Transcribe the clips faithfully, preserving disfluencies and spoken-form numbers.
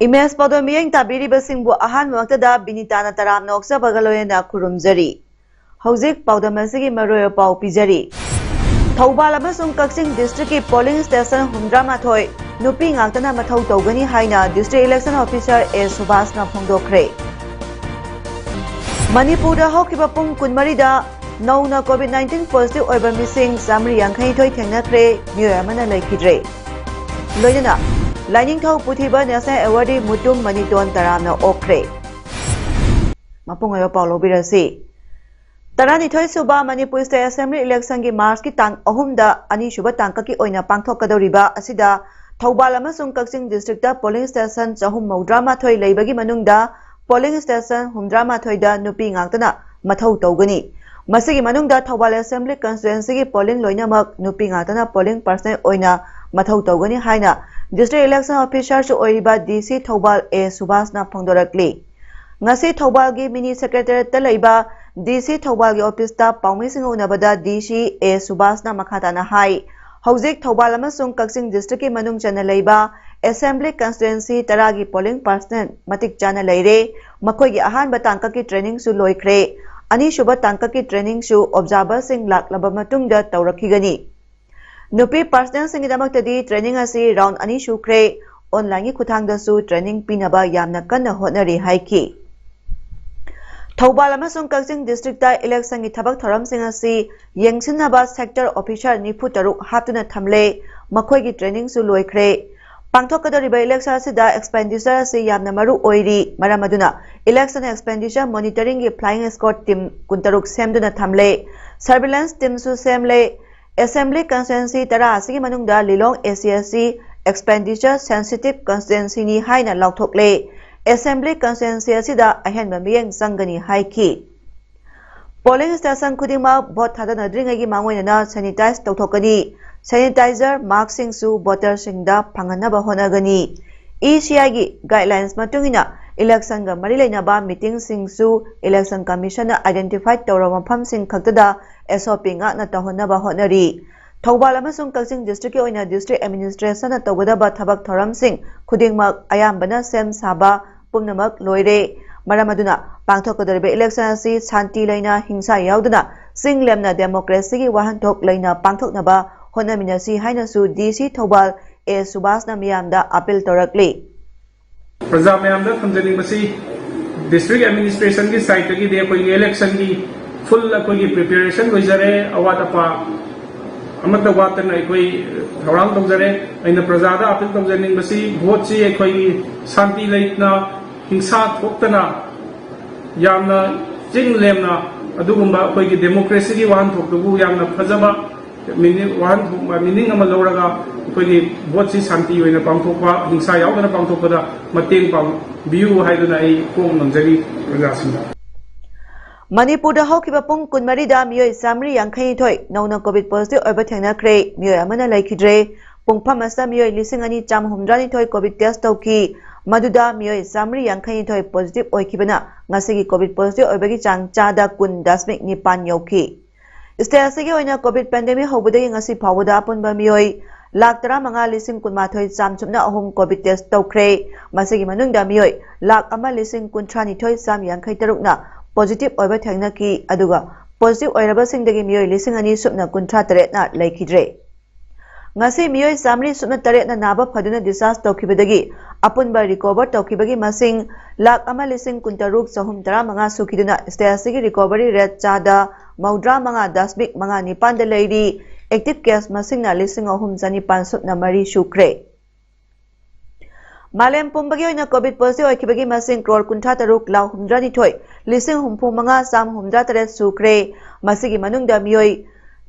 Image ꯄꯥꯎꯗꯝ ꯃꯤꯠꯌꯦꯡ ꯇꯥꯕꯤꯔꯤꯕꯁꯤꯡꯕꯨ ꯑꯍꯥꯟꯕꯃꯛꯇꯗ ꯕꯤꯅꯤꯇꯥꯅ ꯇꯔꯥꯝꯅ ꯑꯣꯛꯆꯕꯒ ꯂꯣꯏꯅꯅ ꯈꯨꯔꯨꯝꯖꯔꯤ꯫ ꯍꯧꯖꯤꯛ ꯄꯥꯎꯗꯝ ꯑꯁꯤꯒꯤ ꯃꯔꯨꯑꯣꯏꯕ ꯄꯥꯎ ꯄꯤꯖꯔꯤ꯫ ꯊꯧꯕꯥꯜ ꯑꯃꯁꯨꯡ ꯀꯛꯆꯤꯡ ꯗꯤꯁꯇ꯭ꯔꯤꯛꯀꯤ ꯄꯣꯂꯤꯡ ꯁ꯭ꯇꯦꯁꯟ ꯍꯨꯝꯗ꯭ꯔꯥ ꯃꯥꯊꯣꯏ ꯅꯨꯄꯤ ꯉꯥꯛꯇꯅ ꯃꯊꯧ ꯇꯧꯒꯅꯤ ꯍꯥꯏꯅ ꯗꯤꯁꯇ꯭ꯔꯤꯛ ꯏꯂꯦꯛꯁꯟ ꯑꯣꯐꯤꯁꯥꯔ ꯑꯦ ꯁꯨꯕꯥꯁꯅ ꯐꯣꯡꯗꯣꯛꯈ꯭ꯔꯦ꯫ ꯃꯅꯤꯄꯨꯔꯗ ꯍꯧꯈꯤꯕ ꯄꯨꯡ ꯀꯨꯟꯃꯔꯤꯗ ꯅꯧꯅ ꯀꯣꯚꯤꯗ ꯅꯥꯏꯟꯇꯤꯟ ꯄꯣꯖꯤꯇꯤꯚ ꯑꯣꯏꯕ ꯃꯤꯁꯤꯡ ꯆꯥꯃꯔꯤ ꯌꯥꯡꯈꯩꯅꯤꯊꯣꯏ ꯊꯦꯡꯅꯈ꯭ꯔꯦ, ꯃꯤꯑꯣꯏ ꯑꯃꯅ ꯂꯩꯈꯤꯗ꯭ꯔꯦ꯫ ꯂꯣꯏꯅꯅ ꯂꯥꯏꯅꯤꯡꯊꯧ ꯄꯨꯊꯤꯕ ꯅꯦꯁꯅꯦꯜ ꯑꯦꯋꯥꯔꯗꯤ ꯃꯨꯇꯨꯝ ꯃꯅꯤꯇꯣꯟ ꯇꯔꯥꯝꯅ ꯑꯣꯛꯈ꯭ꯔꯦ꯫ ꯃꯄꯨꯡ ꯑꯣꯏꯕ ꯄꯥꯎ ꯂꯧꯕꯤꯔꯁꯤ꯫ ꯇꯔꯥꯅꯤꯊꯣꯏ ꯁꯨꯕ ꯃꯅꯤꯄꯨꯔ ꯁ꯭ꯇꯦꯠ ꯑꯁꯦꯝꯕ꯭ꯂꯤ ꯏꯂꯦꯛꯁꯟꯒꯤ ꯃꯥꯔꯆꯀꯤ ꯇꯥꯡ ꯑꯍꯨꯝꯗ ꯑꯅꯤꯁꯨꯕ ꯇꯥꯡꯀꯛꯀꯤ ꯑꯣꯏꯅ ꯄꯥꯡꯊꯣꯛꯀꯗꯧꯔꯤꯕ ꯑꯁꯤꯗ ꯊꯧꯕꯥꯜ ꯑꯃꯁꯨꯡ ꯀꯛꯆꯤꯡ ꯗꯤꯁꯇ꯭ꯔꯤꯛꯇ ꯄꯣꯂꯤꯡ ꯁ꯭ꯇꯦꯁꯟ ꯆꯍꯨꯝ ꯃꯧꯗ꯭ꯔꯥ ꯃꯥꯊꯣꯏ ꯂꯩꯕꯒꯤ ꯃꯅꯨꯡꯗ ꯄꯣꯂꯤꯡ ꯁ꯭ꯇꯦꯁꯟ ꯍꯨꯝꯗ꯭ꯔꯥ ꯃꯥꯊꯣꯏꯗ ꯅꯨꯄꯤ ꯉꯥꯛꯇꯅ ꯃꯊꯧ ꯇꯧꯒꯅꯤ꯫ ꯃꯁꯤꯒꯤ ꯃꯅꯨꯡꯗ ꯊꯧꯕꯥꯜ ꯑꯦꯁꯦꯝꯕ꯭ꯂꯤ ꯀꯟꯁꯇꯤꯇ꯭ꯋꯦꯟꯁꯤꯒꯤ ꯄꯣꯂꯤꯡ ꯂꯣꯏꯅꯃꯛ ꯅꯨꯄꯤ ꯉꯥꯛꯇꯅ ꯄꯣꯂꯤꯡ ꯄꯥꯔꯁꯟ ꯑꯣꯏꯅ ꯃꯊꯧ ꯇꯧꯒꯅꯤ ꯍꯥꯏꯅ ꯗꯤꯁꯇ꯭ꯔꯤꯛ ꯏꯂꯦꯛꯁꯟ ꯑꯣꯐꯤꯁꯥꯔꯁꯨ ꯑꯣꯏꯔꯤꯕ ꯗꯤ ꯁꯤ ꯊꯧꯕꯥꯜ ꯑꯦ ꯁꯨꯕꯥꯁꯅ ꯐꯣꯡꯗꯣꯔꯛꯂꯤ꯫ ꯉꯁꯤ ꯊꯧꯕꯥꯜꯒꯤ ꯃꯤꯅꯤ ꯁꯦꯀ꯭ꯔꯦꯇꯦꯔꯤꯌꯦꯠꯇ ꯂꯩꯕ ꯗꯤ ꯁꯤ ꯊꯧꯕꯥꯜꯒꯤ ꯑꯣꯐꯤꯁꯇ ꯄꯥꯎꯃꯤꯁꯤꯡꯒ ꯎꯅꯕꯗ ꯗꯤ ꯁꯤ ꯑꯦ ꯁꯨꯕꯥꯁꯅ ꯃꯈꯥ ꯇꯥꯅ ꯍꯥꯏ, ꯍꯧꯖꯤꯛ ꯊꯧꯕꯥꯜ ꯑꯃꯁꯨꯡ ꯀꯛꯆꯤꯡ ꯗꯤꯁꯇ꯭ꯔꯤꯛꯀꯤ ꯃꯅꯨꯡ ꯆꯟꯅ ꯂꯩꯕ ꯑꯦꯁꯦꯝꯕ꯭ꯂꯤ ꯀꯟꯁꯇꯤꯇ꯭ꯋꯦꯟꯁꯤ ꯇꯔꯥꯒꯤ ꯄꯣꯂꯤꯡ ꯄꯥꯔꯁꯟ ꯃꯇꯤꯛ ꯆꯥꯅ ꯂꯩꯔꯦ꯫ ꯃꯈꯣꯏꯒꯤ ꯑꯍꯥꯟꯕ ꯇꯥꯡꯀꯛꯀꯤ ꯇ꯭ꯔꯦꯅꯤꯡꯁꯨ ꯂꯣꯏꯈ꯭ꯔꯦ꯫ ꯑꯅꯤꯁꯨꯕ ꯇꯥꯡꯀꯛꯀꯤ ꯇ꯭ꯔꯦꯅꯤꯡꯁꯨ ꯑꯣꯕꯖꯥꯔꯚꯔꯁꯤꯡ ꯂꯥꯛꯂꯕ ꯃꯇꯨꯡꯗ ꯇꯧꯔꯛꯈꯤꯒꯅꯤ꯫ ꯅꯨꯄꯤ ꯄꯥꯔꯁꯅꯦꯜꯁꯤꯡꯒꯤꯗꯃꯛꯇꯗꯤ ꯇ꯭ꯔꯦꯅꯤꯡ ꯑꯁꯤ ꯔꯥꯎꯟ ꯑꯅꯤ ꯁꯨꯈ꯭ꯔꯦ꯫ ꯑꯣꯟꯂꯥꯏꯟꯒꯤ ꯈꯨꯠꯊꯥꯡꯗꯁꯨ ꯇ꯭ꯔꯦꯅꯤꯡ ꯄꯤꯅꯕ ꯌꯥꯝꯅ ꯀꯟꯅ ꯍꯣꯠꯅꯔꯤ ꯍꯥꯏꯈꯤ꯫ ꯊꯧꯕꯥꯜ ꯑꯃꯁꯨꯡ ꯀꯛꯆꯤꯡ ꯗꯤꯁꯇ꯭ꯔꯤꯛꯇ ꯏꯂꯦꯛꯁꯟꯒꯤ ꯊꯕꯛ ꯊꯧꯔꯝꯁꯤꯡ ꯑꯁꯤ ꯌꯦꯡꯁꯤꯟꯅꯕ ꯁꯦꯛꯇꯔ ꯑꯣꯐꯤꯁꯥꯔ ꯅꯤꯐꯨ ꯇꯔꯨꯛ ꯍꯥꯞꯇꯨꯅ ꯊꯝꯂꯦ꯫ ꯃꯈꯣꯏꯒꯤ ꯇ꯭ꯔꯦꯅꯤꯡꯁꯨ ꯂꯣꯏꯈ꯭ꯔꯦ꯫ ꯄꯥꯡꯊꯣꯛꯀꯗꯧꯔꯤꯕ ꯏꯂꯦꯛꯁꯟ ꯑꯁꯤꯗ ꯑꯦꯛꯁꯄꯦꯟꯗꯤꯆꯔ ꯑꯁꯤ ꯌꯥꯝꯅ ꯃꯔꯨ ꯑꯣꯏꯔꯤ꯫ ꯃꯔꯝ ꯑꯗꯨꯅ ꯏꯂꯦꯛꯁꯟ ꯑꯦꯛꯁꯄꯦꯟꯗꯤꯆꯔ ꯃꯣꯅꯤꯇꯔꯤꯡꯒꯤ ꯐ꯭ꯂꯥꯏꯌꯤꯡ ꯁ꯭ꯀ꯭ꯋꯥꯗ ꯇꯤꯝ ꯀꯨꯟꯇꯔꯨꯛ ꯁꯦꯝꯗꯨꯅ ꯊꯝꯂꯦ꯫ ꯁꯔꯚꯤꯂꯦꯟꯁ ꯇꯤꯝꯁꯨ ꯁꯦꯝꯂꯦ꯫ ꯑꯦꯁꯦꯝꯕ꯭ꯂꯤ ꯀꯟꯁꯇꯤꯇ꯭ꯋꯦꯟꯁꯤ ꯇꯔꯥ ꯑꯁꯤꯒꯤ ꯃꯅꯨꯡꯗ ꯂꯤꯂꯣꯡ ꯑꯦ C S C, expenditure sensitive constituencyꯅꯤ ꯍꯥꯏꯅ ꯂꯥꯎꯊꯣꯛꯂꯦ꯫ Assembly constituency ꯑꯁꯤꯗ ꯑꯍꯦꯟꯕ ꯃꯤꯠꯌꯦꯡ ꯆꯪꯒꯅꯤ ꯍꯥꯏꯈꯤ꯫ Polling station ꯈꯨꯗꯤꯡꯃꯛ vote ꯊꯥꯗꯅꯗ꯭ꯔꯤꯉꯩꯒꯤ ꯃꯥꯡꯑꯣꯏꯅꯅ sanitize ꯇꯧꯊꯣꯛꯀꯅꯤ꯫ Sanitizer maskꯁꯤꯡꯁꯨ voterꯁꯤꯡꯗ ꯐꯪꯍꯟꯅꯕ ꯍꯣꯠꯅꯒꯅꯤ꯫ ECIꯒꯤ guidelines ꯃꯇꯨꯡ ꯏꯟꯅ electionꯒ ꯃꯔꯤ ꯂꯩꯅꯕ meetingꯁꯤꯡꯁꯨ Election Commissionꯅ identify ꯇꯧꯔꯕ ꯃꯐꯝꯁꯤꯡ ꯈꯛꯇꯗ SOP ꯉꯥꯛꯅ ꯇꯧꯍꯟꯅꯕ ꯍꯣꯠꯅꯔꯤ꯫ ꯊꯧꯕꯥꯜ ꯑꯃꯁꯨꯡ ꯀꯛꯆꯤꯡ districtꯀꯤ ꯑꯣꯏꯅ district administrationꯅ ꯇꯧꯒꯗꯕ ꯊꯕꯛ ꯊꯧꯔꯝꯁꯤꯡ ꯈꯨꯗꯤꯡꯃꯛ ꯑꯌꯥꯝꯕꯅ ꯁꯦꯝ ꯁꯥꯕ ꯄꯨꯝꯅꯃꯛ ꯂꯣꯏꯔꯦ꯫ ꯃꯔꯝ ꯑꯗꯨꯅ ꯄꯥꯡꯊꯣꯛꯀꯗꯧꯔꯤꯕ election ꯑꯁꯤ ꯁꯥꯟꯇꯤ ꯂꯩꯅ, ꯍꯤꯡꯁꯥ ꯌꯥꯎꯗꯅ, ꯆꯤꯡ ꯂꯦꯝꯅ democracyꯒꯤ ꯋꯥꯍꯟꯊꯣꯛ ꯂꯩꯅ ꯄꯥꯡꯊꯣꯛꯅꯕ ꯍꯣꯠꯅꯃꯤꯟꯅꯁꯤ ꯍꯥꯏꯅꯁꯨ DC ꯊꯧꯕꯥꯜ ꯑꯦ ꯁꯨꯕꯥꯁꯅ ꯃꯤꯌꯥꯝꯗ appeal ꯇꯧꯔꯛꯂꯤ꯫ ꯄ꯭ꯔꯖꯥ ꯃꯌꯥꯝꯗ ꯊꯝꯖꯅꯤꯡꯕꯁꯤ, district administrationꯒꯤ sideꯇꯒꯤꯗꯤ ꯑꯩꯈꯣꯏꯒꯤ electionꯒꯤ full ꯑꯩꯈꯣꯏꯒꯤ preparation ꯂꯣꯏꯖꯔꯦ꯫ ꯑꯋꯥꯠ ꯑꯄꯥ ꯑꯃꯠꯇ ꯋꯥꯠꯇꯅ ꯑꯩꯈꯣꯏ ꯊꯧꯔꯥꯡ ꯇꯧꯖꯔꯦ꯫ ꯑꯩꯅ ꯄ꯭ꯔꯖꯥꯗ appeal ꯇꯧꯖꯅꯤꯡꯕꯁꯤ, voteꯁꯤ ꯑꯩꯈꯣꯏꯒꯤ ꯁꯥꯟꯇꯤ ꯂꯩꯅ, ꯍꯤꯡꯁꯥ ꯊꯣꯛꯇꯅ, ꯌꯥꯝꯅ ꯆꯤꯡ ꯂꯦꯝꯅ ꯑꯗꯨꯒꯨꯝꯕ ꯑꯩꯈꯣꯏꯒꯤ democracyꯒꯤ ꯋꯥꯍꯟꯊꯣꯛꯇꯨꯕꯨ ꯌꯥꯝꯅ ꯐꯖꯕ meaning, ꯋꯥꯍꯟꯊꯣꯛ, meaning ꯑꯃ ꯂꯧꯔꯒ ꯑꯩꯈꯣꯏꯒꯤ voteꯁꯤ ꯁꯥꯟꯇꯤ ꯑꯣꯏꯅ ꯄꯥꯡꯊꯣꯛꯄ, ꯍꯤꯡꯁꯥ ꯌꯥꯎꯗꯅ ꯄꯥꯡꯊꯣꯛꯄꯗ ꯃꯇꯦꯡ ꯄꯥꯡꯕꯤꯌꯨ ꯍꯥꯏꯗꯨꯅ ꯑꯩ ꯈꯣꯡ ꯅꯝꯖꯔꯤ ꯄ꯭ꯔꯖꯥꯁꯤꯡꯗ꯫ ꯃꯅꯤꯄꯨꯔꯗ ꯍꯧꯈꯤꯕ ꯄꯨꯡ ꯀꯨꯟꯃꯔꯤꯗ ꯃꯤꯑꯣꯏ ꯆꯥꯃꯔꯤ ꯌꯥꯡꯈꯩꯅꯤꯊꯣꯏ ꯅꯧꯅ COVID positive ꯑꯣꯏꯕ ꯊꯦꯡꯅꯈ꯭ꯔꯦ꯫ ꯃꯤꯑꯣꯏ ꯑꯃꯅ ꯂꯩꯈꯤꯗ꯭ꯔꯦ꯫ ꯄꯨꯡꯐꯝ ꯑꯁꯤꯗ ꯃꯤꯑꯣꯏ ꯂꯤꯁꯤꯡ ꯑꯅꯤ ꯆꯥꯝꯃ ꯍꯨꯝꯗ꯭ꯔꯥꯅꯤꯊꯣꯏ COVID test ꯇꯧꯈꯤ꯫ ꯃꯗꯨꯗ ꯃꯤꯑꯣꯏ ꯆꯥꯃꯔꯤ ꯌꯥꯡꯈꯩꯅꯤꯊꯣꯏ positive ꯑꯣꯏꯈꯤꯕꯅ ꯉꯁꯤꯒꯤ COVID positive ꯑꯣꯏꯕꯒꯤ ꯆꯥꯡ ꯆꯥꯗ ꯀꯨꯟ ꯗꯁꯃꯤꯛ ꯅꯤꯄꯥꯟ ꯌꯧꯈꯤ꯫ State ꯑꯁꯤꯒꯤ ꯑꯣꯏꯅ COVID pandemic ꯍꯧꯕꯗꯒꯤ ꯉꯁꯤ ꯐꯥꯎꯕꯗ ꯑꯄꯨꯟꯕ ꯃꯤꯑꯣꯏ ꯂꯥꯈ ꯇꯔꯥꯃꯉꯥ ꯂꯤꯁꯤꯡ ꯀꯨꯟꯃꯥꯊꯣꯏ ꯆꯥꯝꯆꯨꯞꯅ ꯑꯍꯨꯝ COVID test ꯇꯧꯈ꯭ꯔꯦ꯫ ꯃꯁꯤꯒꯤ ꯃꯅꯨꯡꯗ ꯃꯤꯑꯣꯏ ꯂꯥꯈ ꯑꯃ ꯂꯤꯁꯤꯡ ꯀꯨꯟꯊ꯭ꯔꯥꯅꯤꯊꯣꯏ ꯆꯥꯝ ꯌꯥꯡꯈꯩ ꯇꯔꯨꯛꯅ positive ꯑꯣꯏꯕ ꯊꯦꯡꯅꯈꯤ꯫ ꯑꯗꯨꯒ positive ꯑꯣꯏꯔꯕꯁꯤꯡꯗꯒꯤ ꯃꯤꯑꯣꯏ ꯂꯤꯁꯤꯡ ꯑꯅꯤ ꯁꯨꯞꯅ ꯀꯨꯟꯊ꯭ꯔꯥ ꯇꯔꯦꯠꯅ ꯂꯩꯈꯤꯗ꯭ꯔꯦ꯫ ꯉꯁꯤ ꯃꯤꯑꯣꯏ ꯆꯥꯃꯔꯤ ꯁꯨꯞꯅ ꯇꯔꯦꯠꯅ ꯅꯥꯕ ꯐꯗꯨꯅ discharge ꯇꯧꯈꯤꯕꯗꯒꯤ ꯑꯄꯨꯟꯕ recover ꯇꯧꯈꯤꯕꯒꯤ ꯃꯁꯤꯡ ꯂꯥꯈ ꯑꯃ ꯂꯤꯁꯤꯡ ꯀꯨꯟꯇꯔꯨꯛ ꯆꯍꯨꯝ ꯇꯔꯥꯃꯉꯥ ꯁꯨꯈꯤꯗꯨꯅ state ꯑꯁꯤꯒꯤ recovery rate ꯆꯥꯗ ꯃꯧꯗ꯭ꯔꯥ ꯃꯉꯥ ꯗꯁꯃꯤꯛ ꯃꯉꯥ ꯅꯤꯄꯥꯟꯗ ꯂꯩꯔꯤ꯫ Active case ꯃꯁꯤꯡꯅ ꯂꯤꯁꯤꯡ ꯑꯍꯨꯝ ꯆꯅꯤꯄꯥꯟ ꯁꯨꯞꯅ ꯃꯔꯤ ꯁꯨꯈ꯭ꯔꯦ꯫ ꯃꯥꯂꯦꯝ ꯄꯨꯝꯕꯒꯤ ꯑꯣꯏꯅ COVID positive ꯑꯣꯏꯈꯤꯕꯒꯤ ꯃꯁꯤꯡ ꯀ꯭ꯔꯣꯔ ꯀꯨꯟꯊ꯭ꯔꯥ ꯇꯔꯨꯛ ꯂꯥꯈ ꯍꯨꯝꯗ꯭ꯔꯥꯅꯤꯊꯣꯏ ꯂꯤꯁꯤꯡ ꯍꯨꯝꯐꯨ ꯃꯉꯥ ꯆꯥꯝ ꯍꯨꯝꯗ꯭ꯔꯥ ꯇꯔꯦꯠ ꯁꯨꯈ꯭ꯔꯦ꯫ ꯃꯁꯤꯒꯤ ꯃꯅꯨꯡꯗ ꯃꯤꯑꯣꯏ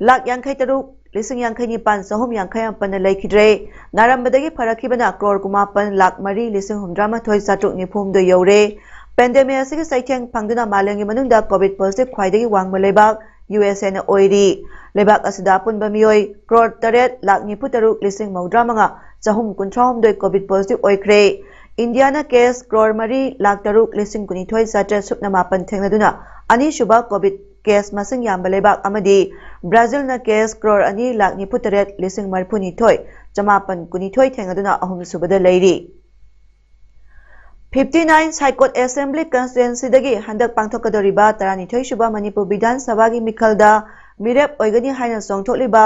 ꯂꯥꯈ ꯌꯥꯡꯈꯩ ꯇꯔꯨꯛ ꯂꯤꯁꯤꯡ ꯌꯥꯡꯈꯩ ꯅꯤꯄꯥꯟ ꯆꯍꯨꯝ ꯌꯥꯡꯈꯩ ꯃꯥꯄꯟꯅ ꯂꯩꯈꯤꯗ꯭ꯔꯦ꯫ ꯅꯥꯔꯝꯕꯗꯒꯤ ꯐꯔꯛꯈꯤꯕꯅ ꯀ꯭ꯔꯣꯔ ꯀꯨꯟꯃꯥꯄꯟ ꯂꯥꯈ ꯃꯔꯤ ꯂꯤꯁꯤꯡ ꯍꯨꯝꯗ꯭ꯔꯥ ꯃꯥꯊꯣꯏ ꯆꯥꯇ꯭ꯔꯨꯛ ꯅꯤꯐꯨ ꯍꯨꯝꯗꯣꯏ ꯌꯧꯔꯦ꯫ ꯄꯦꯟꯗꯦꯃꯤꯛ ꯑꯁꯤꯒꯤ ꯆꯩꯊꯦꯡ ꯐꯪꯗꯨꯅ ꯃꯥꯂꯦꯝꯒꯤ ꯃꯅꯨꯡꯗ ꯀꯣꯚꯤꯗ ꯄꯣꯖꯤꯇꯤꯚ ꯈ꯭ꯋꯥꯏꯗꯒꯤ ꯋꯥꯡꯕ ꯂꯩꯕꯥꯛ ꯌꯨ ꯑꯦꯁ ꯑꯦꯅ ꯑꯣꯏꯔꯤ꯫ ꯂꯩꯕꯥꯛ ꯑꯁꯤꯗ ꯑꯄꯨꯟꯕ ꯃꯤꯑꯣꯏ ꯀ꯭ꯔꯣꯔ ꯇꯔꯦꯠ ꯂꯥꯈ ꯅꯤꯐꯨ ꯇꯔꯨꯛ ꯂꯤꯁꯤꯡ ꯃꯧꯗ꯭ꯔꯥ ꯃꯉꯥ ꯆꯍꯨꯝ ꯀꯨꯟꯊ꯭ꯔꯥ ꯍꯨꯝꯗꯣꯏ ꯀꯣꯚꯤꯗ ꯄꯣꯖꯤꯇꯤꯚ ꯑꯣꯏꯈ꯭ꯔꯦ꯫ ꯏꯟꯗꯤꯌꯥꯅ ꯀꯦꯁ ꯀ꯭ꯔꯣꯔ ꯃꯔꯤ ꯂꯥꯈ ꯇꯔꯨꯛ ꯂꯤꯁꯤꯡ ꯀꯨꯟꯅꯤꯊꯣꯏ ꯆꯥꯇ꯭ꯔꯦꯠ ꯁꯨꯞꯅ ꯃꯥꯄꯟ ꯊꯦꯡꯅꯗꯨꯅ ꯑꯅꯤꯁꯨꯕ ꯀꯣꯚꯤꯗ ꯀꯦꯁ ꯃꯁꯤꯡ ꯌꯥꯝꯕ ꯂꯩꯕꯥꯛ ꯑꯃꯗꯤ ꯕ꯭ꯔꯥꯖꯤꯜꯅ ꯀꯦꯁ ꯀ꯭ꯔꯣꯔ ꯑꯅꯤ ꯂꯥꯈ ꯅꯤꯐꯨ ꯇꯔꯦꯠ ꯂꯤꯁꯤꯡ ꯃꯔꯤꯐꯨ ꯅꯤꯊꯣꯏ ꯆꯃꯥꯄꯟ ꯀꯨꯟꯅꯤꯊꯣꯏ ꯊꯦꯡꯅꯗꯨꯅ ꯑꯍꯨꯝꯁꯨꯕꯗ ꯂꯩꯔꯤ꯫ ꯐꯤꯐꯇꯤ ꯅꯥꯏꯟ ꯁꯥꯏꯀꯣꯠ ꯑꯦꯁꯦꯝꯕ꯭ꯂꯤ ꯀꯟꯁꯇꯤꯇ꯭ꯋꯦꯟꯁꯤꯗꯒꯤ ꯍꯟꯗꯛ ꯄꯥꯡꯊꯣꯛꯀꯗꯧꯔꯤꯕ ꯇꯔꯥꯅꯤꯊꯣꯏ ꯁꯨꯕ ꯃꯅꯤꯄꯨꯔ ꯕꯤꯙꯥꯟ ꯁꯚꯥꯒꯤ ꯃꯤꯈꯜꯗ ꯃꯤꯔꯦꯞ ꯑꯣꯏꯒꯅꯤ ꯍꯥꯏꯅ ꯆꯣꯡꯊꯣꯛꯂꯤꯕ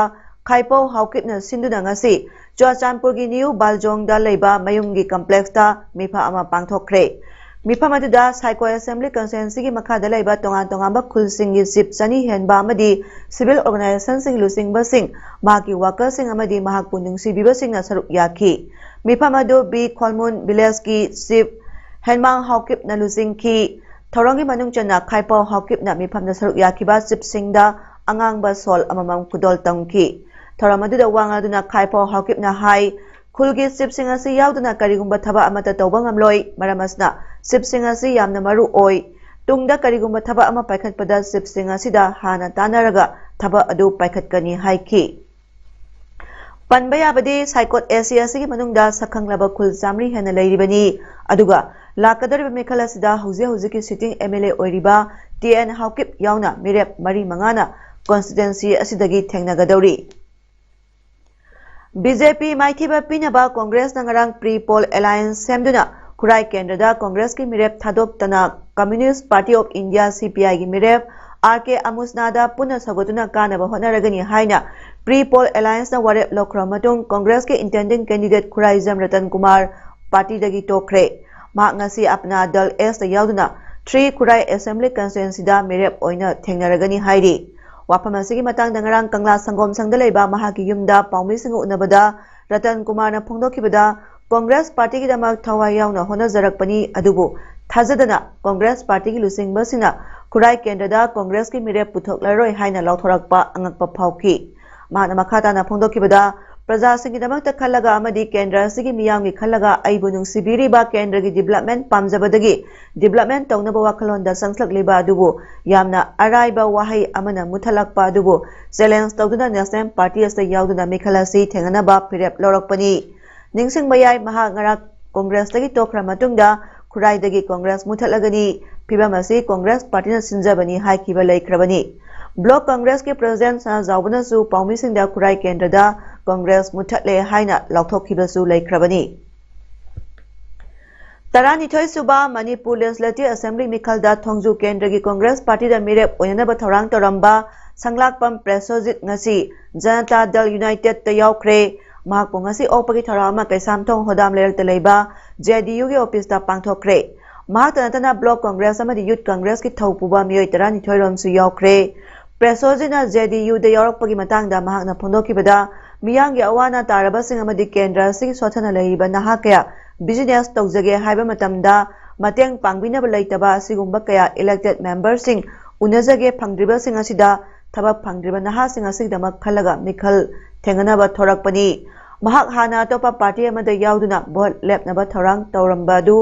ꯈꯥꯏꯄꯧ ꯍꯥꯎꯀꯤꯞꯅ ꯁꯤꯟꯗꯨꯅ ꯉꯁꯤ ꯆꯨꯔꯆꯥꯟꯄꯨꯔꯒꯤ ꯅ꯭ꯌꯨ ꯕꯥꯜꯖꯣꯡꯗ ꯂꯩꯕ ꯃꯌꯨꯝꯒꯤ ꯀꯝꯄ꯭ꯂꯦꯛꯁꯇ ꯃꯤꯐꯝ ꯑꯃ ꯄꯥꯡꯊꯣꯛꯈ꯭ꯔꯦ꯫ ꯃꯤꯐꯝ ꯑꯗꯨꯗ ꯁꯥꯏꯀꯣ ꯑꯦꯁꯦꯝꯕ꯭ꯂꯤ ꯀꯟꯁꯇꯤꯇ꯭ꯋꯦꯟꯁꯤꯒꯤ ꯃꯈꯥꯗ ꯂꯩꯕ ꯇꯣꯉꯥꯟ ꯇꯣꯉꯥꯟꯕ ꯈꯨꯜꯁꯤꯡꯒꯤ ꯆꯤꯞ ꯆꯅꯤ ꯍꯦꯟꯕ ꯑꯃꯗꯤ ꯁꯤꯚꯤꯜ ꯑꯣꯔꯒꯅꯥꯏꯖꯦꯁꯟꯁꯤꯡ ꯂꯨꯆꯤꯡꯕꯁꯤꯡ, ꯃꯍꯥꯛꯀꯤ ꯋꯥꯀꯔꯁꯤꯡ ꯑꯃꯗꯤ ꯃꯍꯥꯛꯄꯨ ꯅꯨꯡꯁꯤꯕꯤꯕꯁꯤꯡꯅ ꯁꯔꯨꯛ ꯌꯥꯈꯤ꯫ ꯃꯤꯐꯝ ꯑꯗꯨ ꯕꯤ ꯈꯣꯜꯃꯨꯟ ꯚꯤꯂꯦꯖꯀꯤ ꯆꯤꯞ ꯍꯦꯟꯃꯥꯡ ꯍꯥꯎꯀꯤꯞꯅ ꯂꯨꯆꯤꯡꯈꯤ꯫ ꯊꯧꯔꯝꯒꯤ ꯃꯅꯨꯡ ꯆꯟꯅ ꯈꯥꯏꯄꯧ ꯍꯥꯎꯀꯤꯞꯅ ꯃꯤꯐꯝꯗ ꯁꯔꯨꯛ ꯌꯥꯈꯤꯕ ꯆꯤꯞꯁꯤꯡꯗ ꯑꯉꯥꯡꯕ ꯁꯣꯜ ꯑꯃꯃꯝ ꯈꯨꯗꯣꯜ ꯇꯝꯈꯤ꯫ ꯊꯧꯔꯝ ꯑꯗꯨꯗ ꯋꯥ ꯉꯥꯡꯗꯨꯅ ꯈꯥꯏꯄꯧ ꯍꯥꯎꯀꯤꯞꯅ ꯍꯥꯏ, ꯈꯨꯜꯒꯤ ꯆꯤꯞꯁꯤꯡ ꯑꯁꯤ ꯌꯥꯎꯗꯅ ꯀꯔꯤꯒꯨꯝꯕ ꯊꯕꯛ ꯑꯃꯠꯇ ꯇꯧꯕ ꯉꯝꯂꯣꯏ꯫ ꯃꯔꯝ ꯑꯁꯤꯅ ꯆꯤꯞꯁꯤꯡ ꯑꯁꯤ ꯌꯥꯝꯅ ꯃꯔꯨ ꯑꯣꯏ꯫ ꯇꯨꯡꯗ ꯀꯔꯤꯒꯨꯝꯕ ꯊꯕꯛ ꯑꯃ ꯄꯥꯏꯈꯠꯄꯗ ꯆꯤꯞꯁꯤꯡ ꯑꯁꯤꯗ ꯍꯥꯟꯅ ꯇꯥꯟꯅꯔꯒ ꯊꯕꯛ ꯑꯗꯨ ꯄꯥꯏꯈꯠꯀꯅꯤ ꯍꯥꯏꯈꯤ꯫ ꯄꯟꯕ ꯌꯥꯕꯗꯤ ꯁꯥꯏꯀꯣꯠ ꯑꯦꯁꯤ ꯑꯁꯤꯒꯤ ꯃꯅꯨꯡꯗ ꯁꯛꯈꯪꯂꯕ ꯈꯨꯜ ꯆꯥꯃꯔꯤ ꯍꯦꯟꯅ ꯂꯩꯔꯤꯕꯅꯤ꯫ ꯑꯗꯨꯒ ꯂꯥꯛꯀꯗꯧꯔꯤꯕ ꯃꯤꯈꯜ ꯑꯁꯤꯗ ꯍꯧꯖꯤꯛ ꯍꯧꯖꯤꯛꯀꯤ ꯁꯤꯇꯤꯡ ꯑꯦꯝ ꯑꯦꯜ ꯑꯦ ꯑꯣꯏꯔꯤꯕ ꯇꯤ ꯑꯦꯟ ꯍꯥꯎꯀꯤꯞ ꯌꯥꯎꯅ ꯃꯤꯔꯦꯞ ꯃꯔꯤ ꯃꯉꯥꯅ ꯀꯣꯟꯁꯇꯤꯇ꯭ꯋꯦꯟꯁꯤ ꯑꯁꯤꯗꯒꯤ ꯊꯦꯡꯅꯒꯗꯧꯔꯤ꯫ ꯕꯤ ꯖꯦ ꯄꯤ ꯃꯥꯏꯊꯤꯕ ꯄꯤꯅꯕ ꯀꯣꯡꯒ꯭ꯔꯦꯁꯅ ꯉꯔꯥꯡ ꯄ꯭ꯔꯤ ꯄꯣꯜ ꯑꯦꯂꯥꯌꯟꯁ ꯁꯦꯝꯗꯨꯅ ꯈꯨꯔꯥꯏ ꯀꯦꯟꯗ꯭ꯔꯗ ꯀꯣꯡꯒ꯭ꯔꯦꯁꯀꯤ ꯃꯤꯔꯦꯞ ꯊꯥꯗꯣꯛꯇꯅ ꯀꯝꯃ꯭ꯌꯨꯅꯤꯁ ꯄꯥꯔꯇꯤ ꯑꯣꯐ ꯏꯟꯗꯤꯌꯥ, ꯁꯤ ꯄꯤ ꯑꯥꯏꯒꯤ ꯃꯤꯔꯦꯞ ꯑꯥꯔ ꯀꯦ ꯑꯃꯨꯁꯅꯥꯗ ꯄꯨꯟꯅ ꯁꯧꯒꯠꯇꯨꯅ ꯀꯥꯅꯕ ꯍꯣꯠꯅꯔꯒꯅꯤ ꯍꯥꯏꯅ ꯄ꯭ꯔꯤ ꯄꯣꯜ ꯑꯦꯂꯥꯌꯟꯁꯅ ꯋꯥꯔꯦꯞ ꯂꯧꯈ꯭ꯔꯕ ꯃꯇꯨꯡ ꯀꯣꯡꯒ꯭ꯔꯦꯁꯀꯤ ꯏꯟꯇꯦꯟꯗꯤꯡ ꯀꯦꯟꯗꯤꯗꯦꯠ ꯈꯨꯔꯥꯏꯖꯝ ꯔꯇꯟ ꯀꯨꯃꯥꯔ ꯄꯥꯔꯇꯤꯗꯒꯤ ꯇꯣꯛꯈ꯭ꯔꯦ꯫ ꯃꯍꯥꯛ ꯉꯁꯤ ꯑꯞꯅꯥ ꯗꯜ ꯑꯦꯁꯇ ꯌꯥꯎꯗꯨꯅ ꯊ꯭ꯔꯤ ꯈꯨꯔꯥꯏ ꯑꯦꯁꯦꯝꯕ꯭ꯂꯤ ꯀꯟꯁꯇꯤꯇ꯭ꯋꯦꯟꯁꯤꯗ ꯃꯤꯔꯦꯞ ꯑꯣꯏꯅ ꯊꯦꯡꯅꯔꯒꯅꯤ ꯍꯥꯏꯔꯤ꯫ ꯋꯥꯐꯝ ꯑꯁꯤꯒꯤ ꯃꯇꯥꯡꯗ ꯉꯔꯥꯡ ꯀꯪꯂꯥ ꯁꯪꯒꯣꯝ ꯁꯪꯗ ꯂꯩꯕ ꯃꯍꯥꯛꯀꯤ ꯌꯨꯝꯗ ꯄꯥꯎꯃꯤꯁꯤꯡꯒ ꯎꯅꯕꯗ ꯔꯇꯟ ꯀꯨꯃꯥꯔꯅ ꯐꯣꯡꯗꯣꯛꯈꯤꯕꯗ, ꯀꯣꯡꯒ꯭ꯔꯦꯁ ꯄꯥꯔꯇꯤꯒꯤꯗꯃꯛ ꯊꯋꯥꯏ ꯌꯥꯎꯅ ꯍꯣꯠꯅꯖꯔꯛꯄꯅꯤ, ꯑꯗꯨꯕꯨ ꯊꯥꯖꯗꯅ ꯀꯣꯡꯒ꯭ꯔꯦꯁ ꯄꯥꯔꯇꯤꯒꯤ ꯂꯨꯆꯤꯡꯕꯁꯤꯡꯅ ꯈꯨꯔꯥꯏ ꯀꯦꯟꯗ꯭ꯔꯗ ꯀꯣꯡꯒ꯭ꯔꯦꯁꯀꯤ ꯃꯤꯔꯦꯞ ꯄꯨꯊꯣꯛꯂꯔꯣꯏ ꯍꯥꯏꯅ ꯂꯥꯎꯊꯣꯔꯛꯄ ꯑꯉꯛꯄ ꯐꯥꯎꯈꯤ꯫ ꯃꯍꯥꯛꯅ ꯃꯈꯥ ꯇꯥꯅ ꯐꯣꯡꯗꯣꯛꯈꯤꯕꯗ, ꯄ꯭ꯔꯖꯥꯁꯤꯡꯒꯤꯗꯃꯛꯇ ꯈꯜꯂꯒ ꯑꯃꯗꯤ ꯀꯦꯟꯗ꯭ꯔ ꯑꯁꯤꯒꯤ ꯃꯤꯌꯥꯝꯒꯤ ꯈꯜꯂꯒ ꯑꯩꯕꯨ ꯅꯨꯡꯁꯤꯕꯤꯔꯤꯕ ꯀꯦꯟꯗ꯭ꯔꯒꯤ development ꯄꯥꯝꯖꯕꯗꯒꯤ development ꯇꯧꯅꯕ ꯋꯥꯈꯜꯂꯣꯟꯗ ꯆꯪꯁꯤꯜꯂꯛꯂꯤꯕ ꯑꯗꯨꯕꯨ ꯌꯥꯝꯅ ꯑꯔꯥꯏꯕ ꯋꯥꯍꯩ ꯑꯃꯅ ꯃꯨꯊꯠꯂꯛꯄ ꯑꯗꯨꯕꯨ challenge ꯇꯧꯗꯨꯅ National Party ꯑꯁꯤꯗ ꯌꯥꯎꯗꯨꯅ ꯃꯤꯈꯜ ꯑꯁꯤ ꯊꯦꯡꯅꯅꯕ ꯐꯤꯔꯦꯞ ꯂꯧꯔꯛꯄꯅꯤ꯫ ꯅꯤꯡꯁꯤꯡꯕ ꯌꯥꯏ, ꯃꯍꯥꯛ ꯉꯔꯥꯡ ꯀꯣꯡꯒ꯭ꯔꯦꯁꯇꯒꯤ ꯇꯣꯛꯈ꯭ꯔ ꯃꯇꯨꯡꯗ ꯈꯨꯔꯥꯏꯗꯒꯤ ꯀꯣꯡꯒ꯭ꯔꯦꯁ ꯃꯨꯊꯠꯂꯒꯅꯤ, ꯐꯤꯕꯝ ꯑꯁꯤ ꯀꯣꯡꯒ꯭ꯔꯦꯁ ꯄꯥꯔꯇꯤꯅ ꯁꯤꯟꯖꯕꯅꯤ ꯍꯥꯏꯈꯤꯕ ꯂꯩꯈ꯭ꯔꯕꯅꯤ꯫ ꯕ꯭ꯂꯣꯛ ꯀꯣꯡꯒ꯭ꯔꯦꯁꯀꯤ ꯄ꯭ꯔꯁꯤꯗꯦꯟ ꯁꯅꯥꯖꯥꯎꯕꯅꯁꯨ ꯄꯥꯎꯃꯤꯁꯤꯡꯗ ꯈꯨꯔꯥꯏ ꯀꯦꯟꯗ꯭ꯔꯗ ꯀꯣꯡꯒ꯭ꯔꯦꯁ ꯃꯨꯊꯠꯂꯦ ꯍꯥꯏꯅ ꯂꯥꯎꯊꯣꯛꯈꯤꯕꯁꯨ ꯂꯩꯈ꯭ꯔꯕꯅꯤ꯫ ꯇꯔꯥꯅꯤꯊꯣꯏ ꯁꯨꯕ ꯃꯅꯤꯄꯨꯔ Legislative Assembly ꯃꯤꯈꯜꯗ ꯊꯣꯡꯖꯨ ꯀꯦꯟꯗ꯭ꯔꯒꯤ ꯀꯣꯡꯒ꯭ꯔꯦꯁ ꯄꯥꯔꯇꯤꯗ ꯃꯤꯔꯦꯞ ꯑꯣꯏꯅꯅꯕ ꯊꯧꯔꯥꯡ ꯇꯧꯔꯝꯕ ꯁꯪꯂꯥꯛꯄꯝ ꯄ꯭ꯔꯦꯁꯣꯖꯤꯠ ꯉꯁꯤ ꯖꯅꯇꯥ ꯗꯜ ꯌꯨꯅꯥꯏꯇꯦꯗꯇ ꯌꯥꯎꯈ꯭ꯔꯦ꯫ ꯃꯍꯥꯛꯄꯨ ꯉꯁꯤ ꯑꯣꯛꯄꯒꯤ ꯊꯧꯔꯝ ꯑꯃ ꯀꯩꯁꯥꯝꯊꯣꯡ ꯍꯣꯗꯥꯝ ꯂꯩꯔꯛꯇ ꯂꯩꯕ JDUꯒꯤ ꯑꯣꯐꯤꯁꯇ ꯄꯥꯡꯊꯣꯛꯈ꯭ꯔꯦ꯫ ꯃꯍꯥꯛꯇ ꯅꯠꯇꯅ ꯕ꯭ꯂꯣꯛ ꯀꯣꯡꯒ꯭ꯔꯦꯁ ꯑꯃꯗꯤ ꯌꯨꯠ ꯀꯣꯡꯒ꯭ꯔꯦꯁꯀꯤ ꯊꯧ ꯄꯨꯕ ꯃꯤꯑꯣꯏ ꯇꯔꯥꯅꯤꯊꯣꯏ ꯔꯣꯝꯁꯨ ꯌꯥꯎꯈ꯭ꯔꯦ꯫ ꯄ꯭ꯔꯦꯁꯣꯖꯤꯠꯅ JDUꯗ ꯌꯥꯎꯔꯛꯄꯒꯤ ꯃꯇꯥꯡꯗ ꯃꯍꯥꯛꯅ ꯐꯣꯡꯗꯣꯛꯈꯤꯕꯗ, ꯃꯤꯌꯥꯝꯒꯤ ꯑꯋꯥ ꯑꯅꯥ ꯇꯥꯔꯕꯁꯤꯡ ꯑꯃꯗꯤ ꯀꯦꯟꯗ꯭ꯔ ꯑꯁꯤꯒꯤ ꯁꯣꯠꯊꯅ ꯂꯩꯔꯤꯕ ꯅꯍꯥ ꯀꯌꯥ business ꯇꯧꯖꯒꯦ ꯍꯥꯏꯕ ꯃꯇꯝꯗ ꯃꯇꯦꯡ ꯄꯥꯡꯕꯤꯅꯕ ꯂꯩꯇꯕ ꯑꯁꯤꯒꯨꯝꯕ ꯀꯌꯥ elected memberꯁꯤꯡ ꯎꯅꯖꯒꯦ ꯐꯪꯗ꯭ꯔꯤꯕꯁꯤꯡ ꯑꯁꯤꯗ ꯊꯕꯛ ꯐꯪꯗ꯭ꯔꯤꯕ ꯅꯍꯥꯁꯤꯡ ꯑꯁꯤꯒꯤꯗꯃꯛ ꯈꯜꯂꯒ ꯃꯤꯈꯜ ꯊꯦꯡꯅꯅꯕ ꯊꯣꯔꯛꯄꯅꯤ꯫ ꯃꯍꯥꯛ ꯍꯥꯟꯅ ꯑꯇꯣꯞꯄ ꯄꯥꯔꯇꯤ ꯑꯃꯗ ꯌꯥꯎꯗꯨꯅ ꯚꯣꯠ ꯂꯦꯞꯅꯕ ꯊꯧꯔꯥꯡ ꯇꯧꯔꯝꯕ ꯑꯗꯨ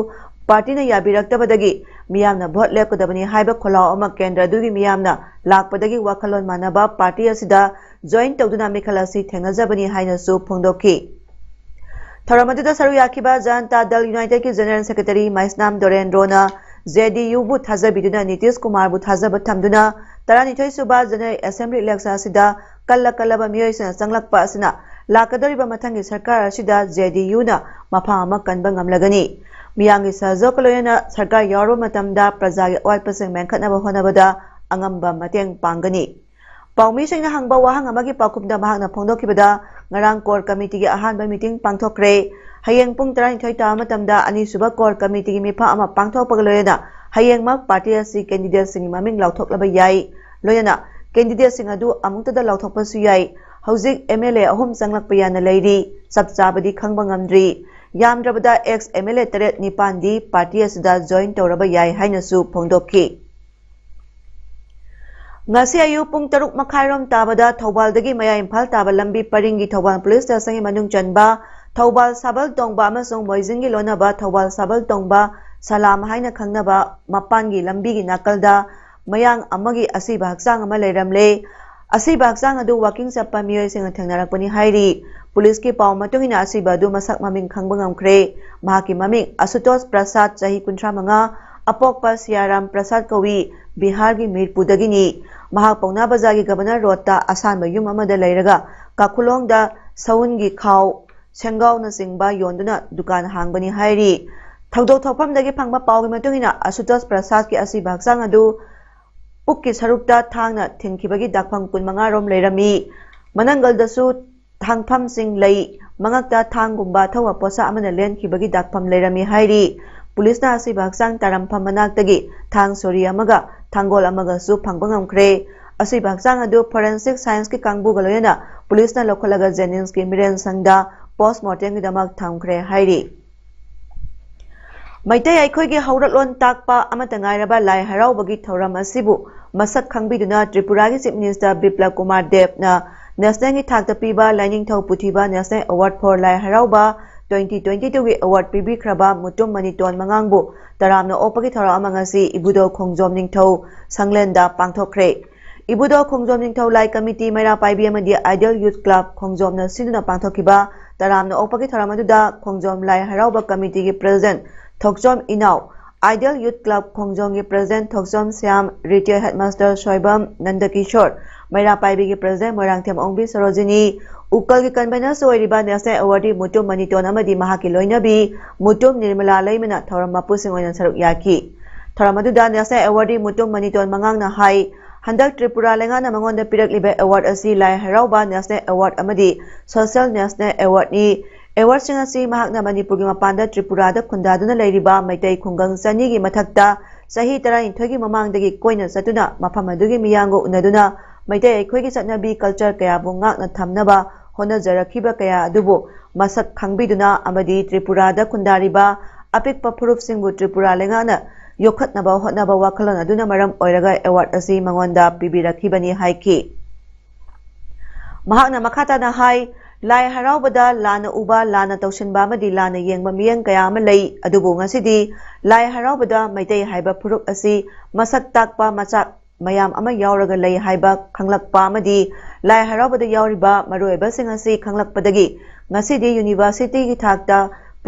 ꯄꯥꯔꯇꯤꯅ ꯌꯥꯕꯤꯔꯛꯇꯕꯗꯒꯤ ꯃꯤꯌꯥꯝꯅ ꯚꯣꯠ ꯂꯦꯞꯀꯗꯕꯅꯤ ꯍꯥꯏꯕ ꯈꯣꯜꯂꯥꯎ ꯑꯃ ꯀꯦꯟꯗ꯭ꯔ ꯑꯗꯨꯒꯤ ꯃꯤꯌꯥꯝꯅ ꯂꯥꯛꯄꯗꯒꯤ ꯋꯥꯈꯜꯂꯣꯟ ꯃꯥꯟꯅꯕ ꯄꯥꯔꯇꯤ ꯑꯁꯤꯗ join ꯇꯧꯗꯨꯅ ꯃꯤꯈꯜ ꯑꯁꯤ ꯊꯦꯡꯅꯖꯕꯅꯤ ꯍꯥꯏꯅꯁꯨ ꯐꯣꯡꯗꯣꯛꯈꯤ꯫ ꯊꯧꯔꯝ ꯑꯗꯨꯗ ꯁꯔꯨꯛ ꯌꯥꯈꯤꯕ ꯖꯅꯇꯥ ꯗꯜ ꯌꯨꯅꯥꯏꯇꯦꯗꯀꯤ ꯖꯦꯅꯔꯦꯜ ꯁꯦꯀ꯭ꯔꯦꯇꯔꯤ ꯃꯩꯁꯅꯥꯝ ꯗꯣꯔꯦꯟꯗ꯭ꯔꯣꯅ JDUꯕꯨ ꯊꯥꯖꯕꯤꯗꯨꯅ ꯅꯤꯇꯤꯁ ꯀꯨꯃꯥꯔꯕꯨ ꯊꯥꯖꯕ ꯊꯝꯗꯨꯅ ꯇꯔꯥꯅꯤꯊꯣꯏ ꯁꯨꯕ ꯖꯦꯅꯔꯦꯜ ꯑꯦꯁꯦꯝꯕ꯭ꯂꯤ ꯏꯂꯦꯛꯁꯟ ꯑꯁꯤꯗ ꯀꯜꯂ ꯀꯜꯂꯕ ꯃꯤꯑꯣꯏꯁꯤꯡꯅ ꯆꯪꯂꯛꯄ ꯑꯁꯤꯅ ꯂꯥꯛꯀꯗꯧꯔꯤꯕ ꯃꯊꯪꯒꯤ ꯁꯔꯀꯥꯔ ꯑꯁꯤꯗ JDUꯅ ꯃꯐꯝ ꯑꯃ ꯀꯟꯕ ꯉꯝꯂꯒꯅꯤ꯫ ꯃꯤꯌꯥꯝꯒꯤ ꯁꯍꯖꯣꯒ ꯂꯣꯏꯅꯅ ꯁꯔꯀꯥꯔ ꯌꯥꯎꯔꯕ ꯃꯇꯝꯗ ꯄ꯭ꯔꯖꯥꯒꯤ ꯑꯋꯥꯠꯄꯁꯤꯡ ꯃꯦꯟꯈꯠꯅꯕ ꯍꯣꯠꯅꯕꯗ ꯑꯉꯝꯕ ꯃꯇꯦꯡ ꯄꯥꯡꯒꯅꯤ꯫ ꯄꯥꯎꯃꯤꯁꯤꯡꯅ ꯍꯪꯕ ꯋꯥꯍꯪ ꯑꯃꯒꯤ ꯄꯥꯎꯈꯨꯝꯗ ꯃꯍꯥꯛꯅ ꯐꯣꯡꯗꯣꯛꯈꯤꯕꯗ, ꯉꯔꯥꯡ core committeeꯒꯤ ꯑꯍꯥꯟꯕ meeting ꯄꯥꯡꯊꯣꯛꯈ꯭ꯔꯦ꯫ ꯍꯌꯦꯡ ꯄꯨꯡ ꯇꯔꯥꯅꯤꯊꯣꯏ ꯇꯥꯕ ꯃꯇꯝꯗ ꯑꯅꯤꯁꯨꯕ core committeeꯒꯤ ꯃꯤꯐꯝ ꯑꯃ ꯄꯥꯡꯊꯣꯛꯄꯒ ꯂꯣꯏꯅꯅ ꯍꯌꯦꯡꯃꯛ ꯄꯥꯔꯇꯤ ꯑꯁꯤ candidateꯁꯤꯡꯒꯤ ꯃꯃꯤꯡ ꯂꯥꯎꯊꯣꯛꯂꯕ ꯌꯥꯏ꯫ ꯂꯣꯏꯅꯅ candidateꯁꯤꯡ ꯑꯗꯨ ꯑꯃꯨꯛꯇꯗ ꯂꯥꯎꯊꯣꯛꯄꯁꯨ ꯌꯥꯏ꯫ ꯍꯧꯖꯤꯛ MLA ꯑꯍꯨꯝ ꯆꯪꯂꯛꯄ ꯌꯥꯅ ꯂꯩꯔꯤ꯫ ꯆꯞ ꯆꯥꯕꯗꯤ ꯈꯪꯕ ꯉꯝꯗ꯭ꯔꯤ꯫ ꯌꯥꯝꯗ꯭ꯔꯕꯗ ex MLA ꯇꯔꯦꯠ ꯅꯤꯄꯥꯟꯗꯤ ꯄꯥꯔꯇꯤ ꯑꯁꯤꯗ join ꯇꯧꯔꯕ ꯌꯥꯏ ꯍꯥꯏꯅꯁꯨ ꯐꯣꯡꯗꯣꯛꯈꯤ꯫ ꯉꯁꯤ ꯑꯌꯨꯛ ꯄꯨꯡ ꯇꯔꯨꯛ ꯃꯈꯥꯏꯔꯣꯝ ꯇꯥꯕꯗ ꯊꯧꯕꯥꯜꯗꯒꯤ ꯃꯌꯥꯏ ꯏꯝꯐꯥꯜ ꯇꯥꯕ ꯂꯝꯕꯤ ꯄꯔꯤꯡꯒꯤ ꯊꯧꯕꯥꯜ ꯄꯨꯂꯤꯁ ꯁ꯭ꯇꯦꯁꯟꯒꯤ ꯃꯅꯨꯡ ꯆꯟꯕ ꯊꯧꯕꯥꯜ ꯁꯥꯕꯜ ꯇꯣꯡꯕ ꯑꯃꯁꯨꯡ ꯃꯣꯏꯖꯤꯡꯒꯤ ꯂꯣꯟꯅꯕ ꯊꯧꯕꯥꯜ ꯁꯥꯕꯜ ꯇꯣꯡꯕ ꯁꯂꯥꯝ ꯍꯥꯏꯅ ꯈꯪꯅꯕ ꯃꯄꯥꯟꯒꯤ ꯂꯝꯕꯤꯒꯤ ꯅꯥꯀꯜꯗ ꯃꯌꯥꯡ ꯑꯃꯒꯤ ꯑꯁꯤꯕ ꯍꯛꯆꯥꯡ ꯑꯃ ꯂꯩꯔꯝꯂꯦ꯫ ꯑꯁꯤꯕ ꯍꯛꯆꯥꯡ ꯑꯗꯨ ꯋꯥꯀꯤꯡ ꯆꯠꯄ ꯃꯤꯑꯣꯏꯁꯤꯡꯅ ꯊꯦꯡꯅꯔꯛꯄꯅꯤ ꯍꯥꯏꯔꯤ꯫ ꯄꯨꯂꯤꯁꯀꯤ ꯄꯥꯎ ꯃꯇꯨꯡ ꯏꯟꯅ ꯑꯁꯤꯕ ꯑꯗꯨ ꯃꯁꯛ ꯃꯃꯤꯡ ꯈꯪꯕ ꯉꯝꯈ꯭ꯔꯦ꯫ ꯃꯍꯥꯛꯀꯤ ꯃꯃꯤꯡ ꯑꯁꯨꯇꯣꯁ ꯄ꯭ꯔꯁꯥꯗ, ꯆꯍꯤ ꯀꯨꯟꯊ꯭ꯔꯥ ꯃꯉꯥ, ꯑꯄꯣꯛꯄ ꯁꯤꯌꯥꯔꯥꯝ ꯄ꯭ꯔꯁꯥꯗ ꯀꯧꯏ, ꯕꯤꯍꯥꯔꯒꯤ ꯃꯤꯔꯄꯨꯔꯗꯒꯤꯅꯤ꯫ ꯃꯍꯥꯛ ꯄꯥꯎꯅꯥ ꯕꯖꯥꯔꯒꯤ ꯒꯕꯔꯅꯔ ꯔꯣꯗꯇ ꯑꯁꯥꯟꯕ ꯌꯨꯝ ꯑꯃꯗ ꯂꯩꯔꯒ ꯀꯥꯈꯨꯂꯣꯡꯗ ꯁꯎꯟꯒꯤ ꯈꯥꯎ, ꯁꯦꯡꯒꯥꯎꯅꯆꯤꯡꯕ ꯌꯣꯟꯗꯨꯅ ꯗꯨꯀꯥꯟ ꯍꯥꯡꯕꯅꯤ ꯍꯥꯏꯔꯤ꯫ ꯊꯧꯗꯣꯛ ꯊꯣꯛꯐꯝꯗꯒꯤ ꯐꯪꯕ ꯄꯥꯎꯒꯤ ꯃꯇꯨꯡ ꯏꯟꯅ ꯑꯁꯨꯇꯣꯁ ꯄ꯭ꯔꯁꯥꯗꯀꯤ ꯑꯁꯤꯕ ꯍꯛꯆꯥꯡ ꯑꯗꯨ ꯄꯨꯛꯀꯤ ꯁꯔꯨꯛꯇ ꯊꯥꯡꯅ ꯊꯤꯟꯈꯤꯕꯒꯤ ꯗꯥꯛꯐꯝ ꯀꯨꯟꯃꯉꯥ ꯔꯣꯝ ꯂꯩꯔꯝꯃꯤ꯫ ꯃꯅꯪꯒꯜꯗꯁꯨ ꯊꯥꯡꯐꯝꯁꯤꯡ ꯂꯩ꯫ ꯃꯉꯛꯇ ꯊꯥꯡꯒꯨꯝꯕ ꯑꯊꯧꯕ ꯄꯣꯠꯁꯛ ꯑꯃꯅ ꯂꯦꯟꯈꯤꯕꯒꯤ ꯗꯥꯛꯐꯝ ꯂꯩꯔꯝꯃꯤ ꯍꯥꯏꯔꯤ꯫ ꯄꯨꯂꯤꯁꯅ ꯑꯁꯤꯕ ꯍꯛꯆꯥꯡ ꯇꯥꯔꯝꯐꯝ ꯃꯅꯥꯛꯇꯒꯤ ꯊꯥꯡ ꯁꯣꯔꯤ ꯑꯃꯒ ꯊꯥꯡꯒꯣꯜ ꯑꯃꯒꯁꯨ ꯐꯪꯕ ꯉꯝꯈ꯭ꯔꯦ꯫ ꯑꯁꯤꯕ ꯍꯛꯆꯥꯡ ꯑꯗꯨ forensic scienceꯀꯤ ꯀꯥꯡꯕꯨꯒ ꯂꯣꯏꯅꯅ ꯄꯨꯂꯤꯁꯅ ꯂꯧꯈꯠꯂꯒ ꯖꯦꯅꯤꯝꯁꯀꯤ ꯃꯤꯔꯦꯟ ꯁꯪꯗ post mortemꯒꯤꯗꯃꯛ ꯊꯝꯈ꯭ꯔꯦ ꯍꯥꯏꯔꯤ꯫ ꯃꯩꯇꯩ ꯑꯩꯈꯣꯏꯒꯤ ꯍꯧꯔꯛꯂꯣꯟ ꯇꯥꯛꯄ ꯑꯃꯠꯇ ꯉꯥꯏꯔꯕ ꯂꯥꯏ ꯍꯔꯥꯎꯕꯒꯤ ꯊꯧꯔꯝ ꯑꯁꯤꯕꯨ ꯃꯁꯛ ꯈꯪꯕꯤꯗꯨꯅ ꯇ꯭ꯔꯤꯄꯨꯔꯥꯒꯤ Chief Minister ꯕꯤꯄ꯭ꯂꯕ ꯀꯨꯃꯥꯔ ꯗꯦꯕꯅ nationalꯒꯤ ꯊꯥꯛꯇ ꯄꯤꯕ ꯂꯥꯏꯅꯤꯡꯊꯧ ꯄꯨꯊꯤꯕ National Award for ꯂꯥꯏ ꯍꯔꯥꯎꯕ twenty twenty twoꯒꯤ award ꯄꯤꯕꯤꯈ꯭ꯔꯕ ꯃꯨꯇꯨꯝ ꯃꯅꯤꯇꯣꯟ ꯃꯉꯥꯡꯕꯨ ꯇꯔꯥꯝꯅ ꯑꯣꯛꯄꯒꯤ ꯊꯧꯔꯝ ꯑꯃ ꯉꯁꯤ ꯏꯕꯨꯙꯧ ꯈꯣꯡꯖꯣꯝ ꯅꯤꯡꯊꯧ ꯁꯪꯂꯦꯟꯗ ꯄꯥꯡꯊꯣꯛꯈ꯭ꯔꯦ꯫ ꯏꯕꯨꯙꯧ ꯈꯣꯡꯖꯣꯝ ꯅꯤꯡꯊꯧ ꯂꯥꯏ ꯀꯃꯤꯇꯤ ꯃꯩꯔꯥ ꯄꯥꯏꯕꯤ ꯑꯃꯗꯤ Ideal Youth Club ꯈꯣꯡꯖꯣꯝꯅ ꯁꯤꯟꯗꯨꯅ ꯄꯥꯡꯊꯣꯛꯈꯤꯕ ꯇꯔꯥꯝꯅ ꯑꯣꯛꯄꯒꯤ ꯊꯧꯔꯝ ꯑꯗꯨꯗ ꯈꯣꯡꯖꯣꯝ ꯂꯥꯏ ꯍꯔꯥꯎꯕ ꯀꯃꯤꯇꯤꯒꯤ President ꯊꯣꯛꯆꯣꯝ ꯏꯅꯥꯎ, Ideal Youth Club ꯈꯣꯡꯖꯣꯝꯒꯤ President ꯊꯣꯛꯆꯣꯝ Shyam, Retired Headmaster Soibam ꯅꯟꯗꯀꯤꯁꯣꯔ, ꯃꯩꯔꯥ ꯄꯥꯏꯕꯤꯒꯤ President Moirangthem ꯑꯣꯡꯕꯤ ꯁꯣꯔꯣꯖꯤꯅꯤ, ꯎꯀꯜꯒꯤ convenerꯁꯨ ꯑꯣꯏꯔꯤꯕ National Awardee ꯃꯨꯇꯨꯝ ꯃꯅꯤꯇꯣꯟ ꯑꯃꯗꯤ ꯃꯍꯥꯛꯀꯤ ꯂꯣꯏꯅꯕꯤ ꯃꯨꯇꯨꯝ ꯅꯤꯔꯃꯂꯥ ꯂꯩꯃꯅ ꯊꯧꯔꯝ ꯃꯄꯨꯁꯤꯡ ꯑꯣꯏꯅ ꯁꯔꯨꯛ ꯌꯥꯈꯤ꯫ ꯊꯧꯔꯝ ꯑꯗꯨꯗ National Awardee ꯃꯨꯇꯨꯝ ꯃꯅꯤꯇꯣꯟ ꯃꯉꯥꯡꯅ ꯍꯥꯏ, ꯍꯟꯗꯛ ꯇ꯭ꯔꯤꯄꯨꯔꯥ ꯂꯩꯉꯥꯛꯅ ꯃꯉꯣꯟꯗ ꯄꯤꯔꯛꯂꯤꯕ award ꯑꯁꯤ ꯂꯥꯏ ꯍꯔꯥꯎꯕ National Award ꯑꯃꯗꯤ Social National Awardꯅꯤ꯫ Awardꯁꯤꯡ ꯑꯁꯤ ꯃꯍꯥꯛꯅ ꯃꯅꯤꯄꯨꯔꯒꯤ ꯃꯄꯥꯟꯗ ꯇ꯭ꯔꯤꯄꯨꯔꯥꯗ ꯈꯨꯟꯗꯥꯗꯨꯅ ꯂꯩꯔꯤꯕ ꯃꯩꯇꯩ ꯈꯨꯡꯒꯪ ꯆꯅꯤꯒꯤ ꯃꯊꯛꯇ ꯆꯍꯤ ꯇꯔꯥꯅꯤꯊꯣꯏꯒꯤ ꯃꯃꯥꯡꯗꯒꯤ ꯀꯣꯏꯅ ꯆꯠꯇꯨꯅ ꯃꯐꯝ ꯑꯗꯨꯒꯤ ꯃꯤꯌꯥꯝꯒ ꯎꯅꯗꯨꯅ ꯃꯩꯇꯩ ꯑꯩꯈꯣꯏꯒꯤ ꯆꯠꯅꯕꯤ culture ꯀꯌꯥꯕꯨ ꯉꯥꯛꯅ ꯊꯝꯅꯕ ꯍꯣꯠꯅꯖꯔꯛꯈꯤꯕ ꯀꯌꯥ ꯑꯗꯨꯕꯨ ꯃꯁꯛ ꯈꯪꯕꯤꯗꯨꯅ ꯑꯃꯗꯤ ꯇ꯭ꯔꯤꯄꯨꯔꯥꯗ ꯈꯨꯟꯗꯥꯔꯤꯕ ꯑꯄꯤꯛꯄ ꯐꯨꯔꯨꯞꯁꯤꯡꯕꯨ ꯇ꯭ꯔꯤꯄꯨꯔꯥ ꯂꯩꯉꯥꯛꯅ ꯌꯣꯛꯈꯠꯅꯕ ꯍꯣꯠꯅꯕ ꯋꯥꯈꯜꯂꯣꯟ ꯑꯗꯨꯅ ꯃꯔꯝ ꯑꯣꯏꯔꯒ ꯑꯦꯋꯥꯔꯗ ꯑꯁꯤ ꯃꯉꯣꯟꯗ ꯄꯤꯕꯤꯔꯛꯈꯤꯕꯅꯤ ꯍꯥꯏꯈꯤ꯫ ꯃꯍꯥꯛꯅ ꯃꯈꯥ ꯇꯥꯅ ꯍꯥꯏ, ꯂꯥꯏ ꯍꯔꯥꯎꯕꯗ ꯂꯥꯟꯅ ꯎꯕ, ꯂꯥꯟꯅ ꯇꯧꯁꯤꯟꯕ ꯑꯃꯗꯤ ꯂꯥꯟꯅ ꯌꯦꯡꯕ ꯃꯤꯠꯌꯦꯡ ꯀꯌꯥ ꯑꯃ ꯂꯩ, ꯑꯗꯨꯕꯨ ꯉꯁꯤꯗꯤ ꯂꯥꯏ ꯍꯔꯥꯎꯕꯗ ꯃꯩꯇꯩ ꯍꯥꯏꯕ ꯐꯨꯔꯨꯞ ꯑꯁꯤ ꯃꯁꯛ ꯇꯥꯛꯄ ꯃꯆꯥꯛ ꯃꯌꯥꯝ ꯑꯃ ꯌꯥꯎꯔꯒ ꯂꯩ ꯍꯥꯏꯕ ꯈꯪꯂꯛꯄ ꯑꯃꯗꯤ ꯂꯥꯏ ꯍꯔꯥꯎꯕꯗ ꯌꯥꯎꯔꯤꯕ ꯃꯔꯨꯑꯣꯏꯕꯁꯤꯡ ꯑꯁꯤ ꯈꯪꯂꯛꯄꯗꯒꯤ ꯉꯁꯤꯗꯤ ꯌꯨꯅꯤꯚꯔꯁꯤꯇꯤꯒꯤ ꯊꯥꯛꯇ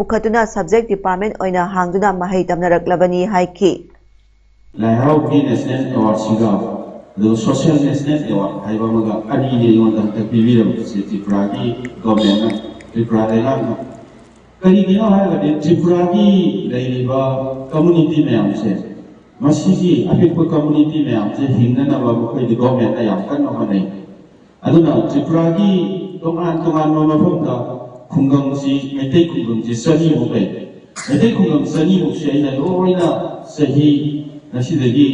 ꯄꯨꯈꯠꯇꯨꯅ ꯁꯕꯖꯦꯛ ꯗꯤꯄꯥꯔꯠꯃꯦꯟ ꯑꯣꯏꯅ ꯍꯥꯡꯗꯨꯅ ꯃꯍꯩ ꯇꯝꯅꯔꯛꯂꯕꯅꯤ ꯍꯥꯏꯈꯤ꯫ ꯂꯥꯏ ꯍꯔꯥꯎꯕꯒꯤ ꯅꯦꯁꯅꯦꯜ ꯑꯦꯋꯥꯔꯗꯁꯤꯒ ꯑꯗꯨꯒ ꯁꯣꯁꯤꯌꯦꯜ ꯅꯦꯁꯅꯦꯜ ꯑꯦꯋꯥꯔꯗ ꯍꯥꯏꯕ ꯑꯃꯒ ꯑꯅꯤꯅꯤ ꯑꯩꯉꯣꯟꯗ ꯍꯟꯗꯛ ꯄꯤꯕꯤꯔꯕꯁꯦ ꯇ꯭ꯔꯤꯄꯨꯔꯥꯒꯤ ꯒꯣꯔꯃꯦꯟꯅ, ꯇ꯭ꯔꯤꯄꯨꯔꯥ ꯂꯩꯉꯥꯛꯅ꯫ ꯀꯔꯤꯒꯤꯅꯣ ꯍꯥꯏꯔꯒꯗꯤ ꯇ꯭ꯔꯤꯄꯨꯔꯥꯒꯤ ꯂꯩꯔꯤꯕ ꯀꯝꯃꯨꯅꯤꯇꯤ ꯃꯌꯥꯝꯁꯦ, ꯃꯁꯤꯒꯤ ꯑꯄꯤꯛꯄ ꯀꯝꯃꯨꯅꯤꯇꯤ ꯃꯌꯥꯝꯁꯦ ꯍꯤꯡꯅꯅꯕ ꯃꯈꯣꯏꯗꯤ ꯒꯣꯔꯃꯦꯟꯅ ꯌꯥꯝ ꯀꯟꯅ ꯍꯣꯠꯅꯩ꯫ ꯑꯗꯨꯅ ꯇ꯭ꯔꯤꯄꯨꯔꯥꯒꯤ ꯇꯣꯉꯥꯟ ꯇꯣꯉꯥꯟꯕ ꯃꯐꯝꯗ ꯈꯨꯡꯒꯪꯁꯤ, ꯃꯩꯇꯩ ꯈꯨꯡꯒꯪꯁꯤ ꯆꯅꯤꯃꯨꯛ ꯂꯩ꯫ ꯃꯩꯇꯩ ꯈꯨꯡꯒꯪ ꯆꯅꯤꯃꯨꯛꯁꯤ ꯑꯩꯅ ꯂꯣꯏꯅ ꯆꯍꯤ ꯉꯁꯤꯗꯒꯤ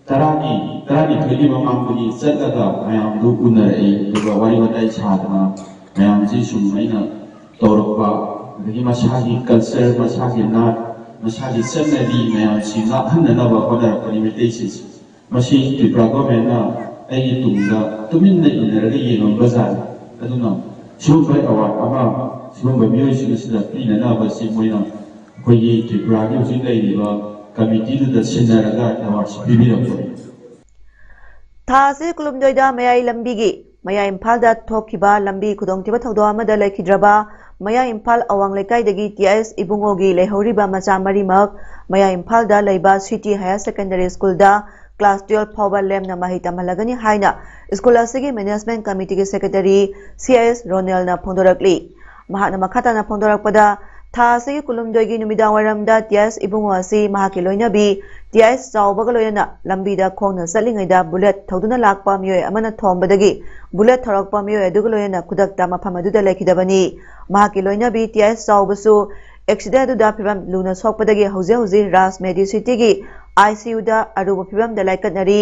ꯇꯔꯥꯒꯤ, ꯇꯔꯥꯅꯤꯊꯣꯏꯒꯤ ꯃꯃꯥꯡꯗꯒꯤ ꯆꯠꯂꯒ ꯃꯌꯥꯝꯗꯨ ꯎꯅꯔꯛꯏ꯫ ꯑꯗꯨꯒ ꯋꯥꯔꯤ ꯋꯥꯇꯥꯏ ꯁꯥꯗꯅ ꯃꯌꯥꯝꯁꯤ ꯁꯨꯝ ꯑꯩꯅ ꯇꯧꯔꯛꯄ, ꯑꯗꯒꯤ ꯃꯁꯥꯒꯤ ꯀꯜꯆꯔ, ꯃꯁꯥꯒꯤ ꯅꯥꯠ, ꯃꯁꯥꯒꯤ ꯆꯠꯅꯕꯤ ꯃꯌꯥꯝꯁꯤ ꯉꯥꯛꯍꯟꯅꯅꯕ ꯍꯣꯠꯅꯔꯛꯄꯅꯤ ꯃꯩꯇꯩꯁꯤꯡꯁꯤ꯫ ꯃꯁꯤ ꯇ꯭ꯔꯤꯄꯨꯔꯥ ꯒꯣꯔꯃꯦꯟꯅ ꯑꯩꯒꯤ ꯇꯨꯡꯗ ꯇꯨꯃꯤꯟꯅ ꯏꯟꯅꯔꯒ ꯌꯦꯡꯉꯝꯕ ꯖꯥꯠꯅꯤ꯫ ꯑꯗꯨꯅ ꯁꯤꯒꯨꯝꯕ ꯑꯦꯋꯥꯔꯗ ꯑꯃ ꯁꯤꯒꯨꯝꯕ ꯃꯤꯑꯣꯏꯁꯤꯡ ꯑꯁꯤꯗ ꯄꯤꯅꯅꯕꯁꯤ ꯃꯣꯏꯅ ꯑꯩꯈꯣꯏꯒꯤ ꯇ꯭ꯔꯤꯄꯨꯔꯥꯒꯤ ꯍꯧꯖꯤꯛ ꯂꯩꯔꯤꯕ ꯀꯃꯤꯇꯤꯗꯨꯗ ꯁꯤꯟꯅꯔꯒ ꯑꯦꯋꯥꯔꯗꯁꯤ ꯄꯤꯕꯤꯔꯛꯄꯅꯤ꯫ ꯊꯥ ꯑꯁꯤ ꯀꯨꯟꯍꯨꯝꯗꯣꯏꯗ ꯃꯌꯥꯏ ꯂꯝꯕꯤꯒꯤ, ꯃꯌꯥꯏ ꯏꯝꯐꯥꯜꯗ ꯊꯣꯛꯈꯤꯕ ꯂꯝꯕꯤ ꯈꯨꯗꯣꯡꯊꯤꯕ ꯊꯧꯗꯣꯛ ꯑꯃꯗ ꯂꯩꯈꯤꯗ꯭ꯔꯕ ꯃꯌꯥꯏ ꯏꯝꯐꯥꯜ ꯑꯋꯥꯡ ꯂꯩꯀꯥꯏꯗꯒꯤ ꯇꯤ ꯑꯥꯏ ꯑꯦꯁ ꯏꯕꯨꯡꯉꯣꯒꯤ ꯂꯩꯍꯧꯔꯤꯕ ꯃꯆꯥ ꯃꯔꯤꯃꯛ ꯃꯌꯥꯏ ꯏꯝꯐꯥꯜꯗ ꯂꯩꯕ ꯁꯤꯇꯤ ꯍꯥꯌꯔ ꯁꯦꯀꯦꯟꯗꯔꯤ ꯁ꯭ꯀꯨꯜꯗ ꯀ꯭ꯂꯥꯁ ꯇꯨꯌꯦꯜꯐ ꯐꯥꯎꯕ ꯂꯦꯝꯅ ꯃꯍꯩ ꯇꯝꯍꯜꯂꯒꯅꯤ ꯍꯥꯏꯅ ꯁ꯭ꯀꯨꯜ ꯑꯁꯤꯒꯤ ꯃꯦꯅꯦꯖꯃꯦꯟꯠ ꯀꯃꯤꯇꯤꯒꯤ ꯁꯦꯀ꯭ꯔꯦꯇꯔꯤ ꯁꯤ ꯑꯥꯏ ꯑꯦꯁ ꯔꯣꯅꯦꯜꯅ ꯐꯣꯡꯗꯣꯔꯛꯂꯤ꯫ ꯃꯍꯥꯛꯅ ꯃꯈꯥ ꯇꯥꯅ ꯐꯣꯡꯗꯣꯔꯛꯄꯗ, ꯊꯥ ꯑꯁꯤꯒꯤ ꯀꯨꯟꯍꯨꯝꯗꯣꯏꯒꯤ ꯅꯨꯃꯤꯗꯥꯡꯋꯥꯏꯔꯝꯗ ꯇꯤ ꯑꯥꯏ ꯑꯦꯁ ꯏꯕꯨꯡꯉꯣ ꯑꯁꯤ ꯃꯍꯥꯛꯀꯤ ꯂꯣꯏꯅꯕꯤ ꯇꯤ ꯑꯥꯏ ꯑꯦꯁ ꯆꯥꯎꯕꯒ ꯂꯣꯏꯅꯅ ꯂꯝꯕꯤꯗ ꯈꯣꯡꯅ ꯆꯠꯂꯤꯉꯩꯗ ꯕꯨꯂꯦꯠ ꯊꯧꯗꯨꯅ ꯂꯥꯛꯄ ꯃꯤꯑꯣꯏ ꯑꯃꯅ ꯊꯣꯝꯕꯗꯒꯤ ꯕꯨꯂꯦꯠ ꯊꯧꯔꯛꯄ ꯃꯤꯑꯣꯏ ꯑꯗꯨꯒ ꯂꯣꯏꯅꯅ ꯈꯨꯗꯛꯇ ꯃꯐꯝ ꯑꯗꯨꯗ ꯂꯩꯈꯤꯗꯕꯅꯤ꯫ ꯃꯍꯥꯛꯀꯤ ꯂꯣꯏꯅꯕꯤ ꯇꯤ ꯑꯥꯏ ꯑꯦꯁ ꯆꯥꯎꯕꯁꯨ ꯑꯦꯛꯁꯤꯗꯦꯟ ꯑꯗꯨꯗ ꯐꯤꯕꯝ ꯂꯨꯅ ꯁꯣꯛꯄꯗꯒꯤ ꯍꯧꯖꯤꯛ ꯍꯧꯖꯤꯛ ꯔꯥꯖ ꯃꯦꯗꯤꯁꯤꯇꯤꯒꯤ ꯑꯥꯏ ꯁꯤ ꯌꯨꯗ ꯑꯔꯨꯕ ꯐꯤꯕꯝꯗ ꯂꯥꯏꯀꯠꯅꯔꯤ꯫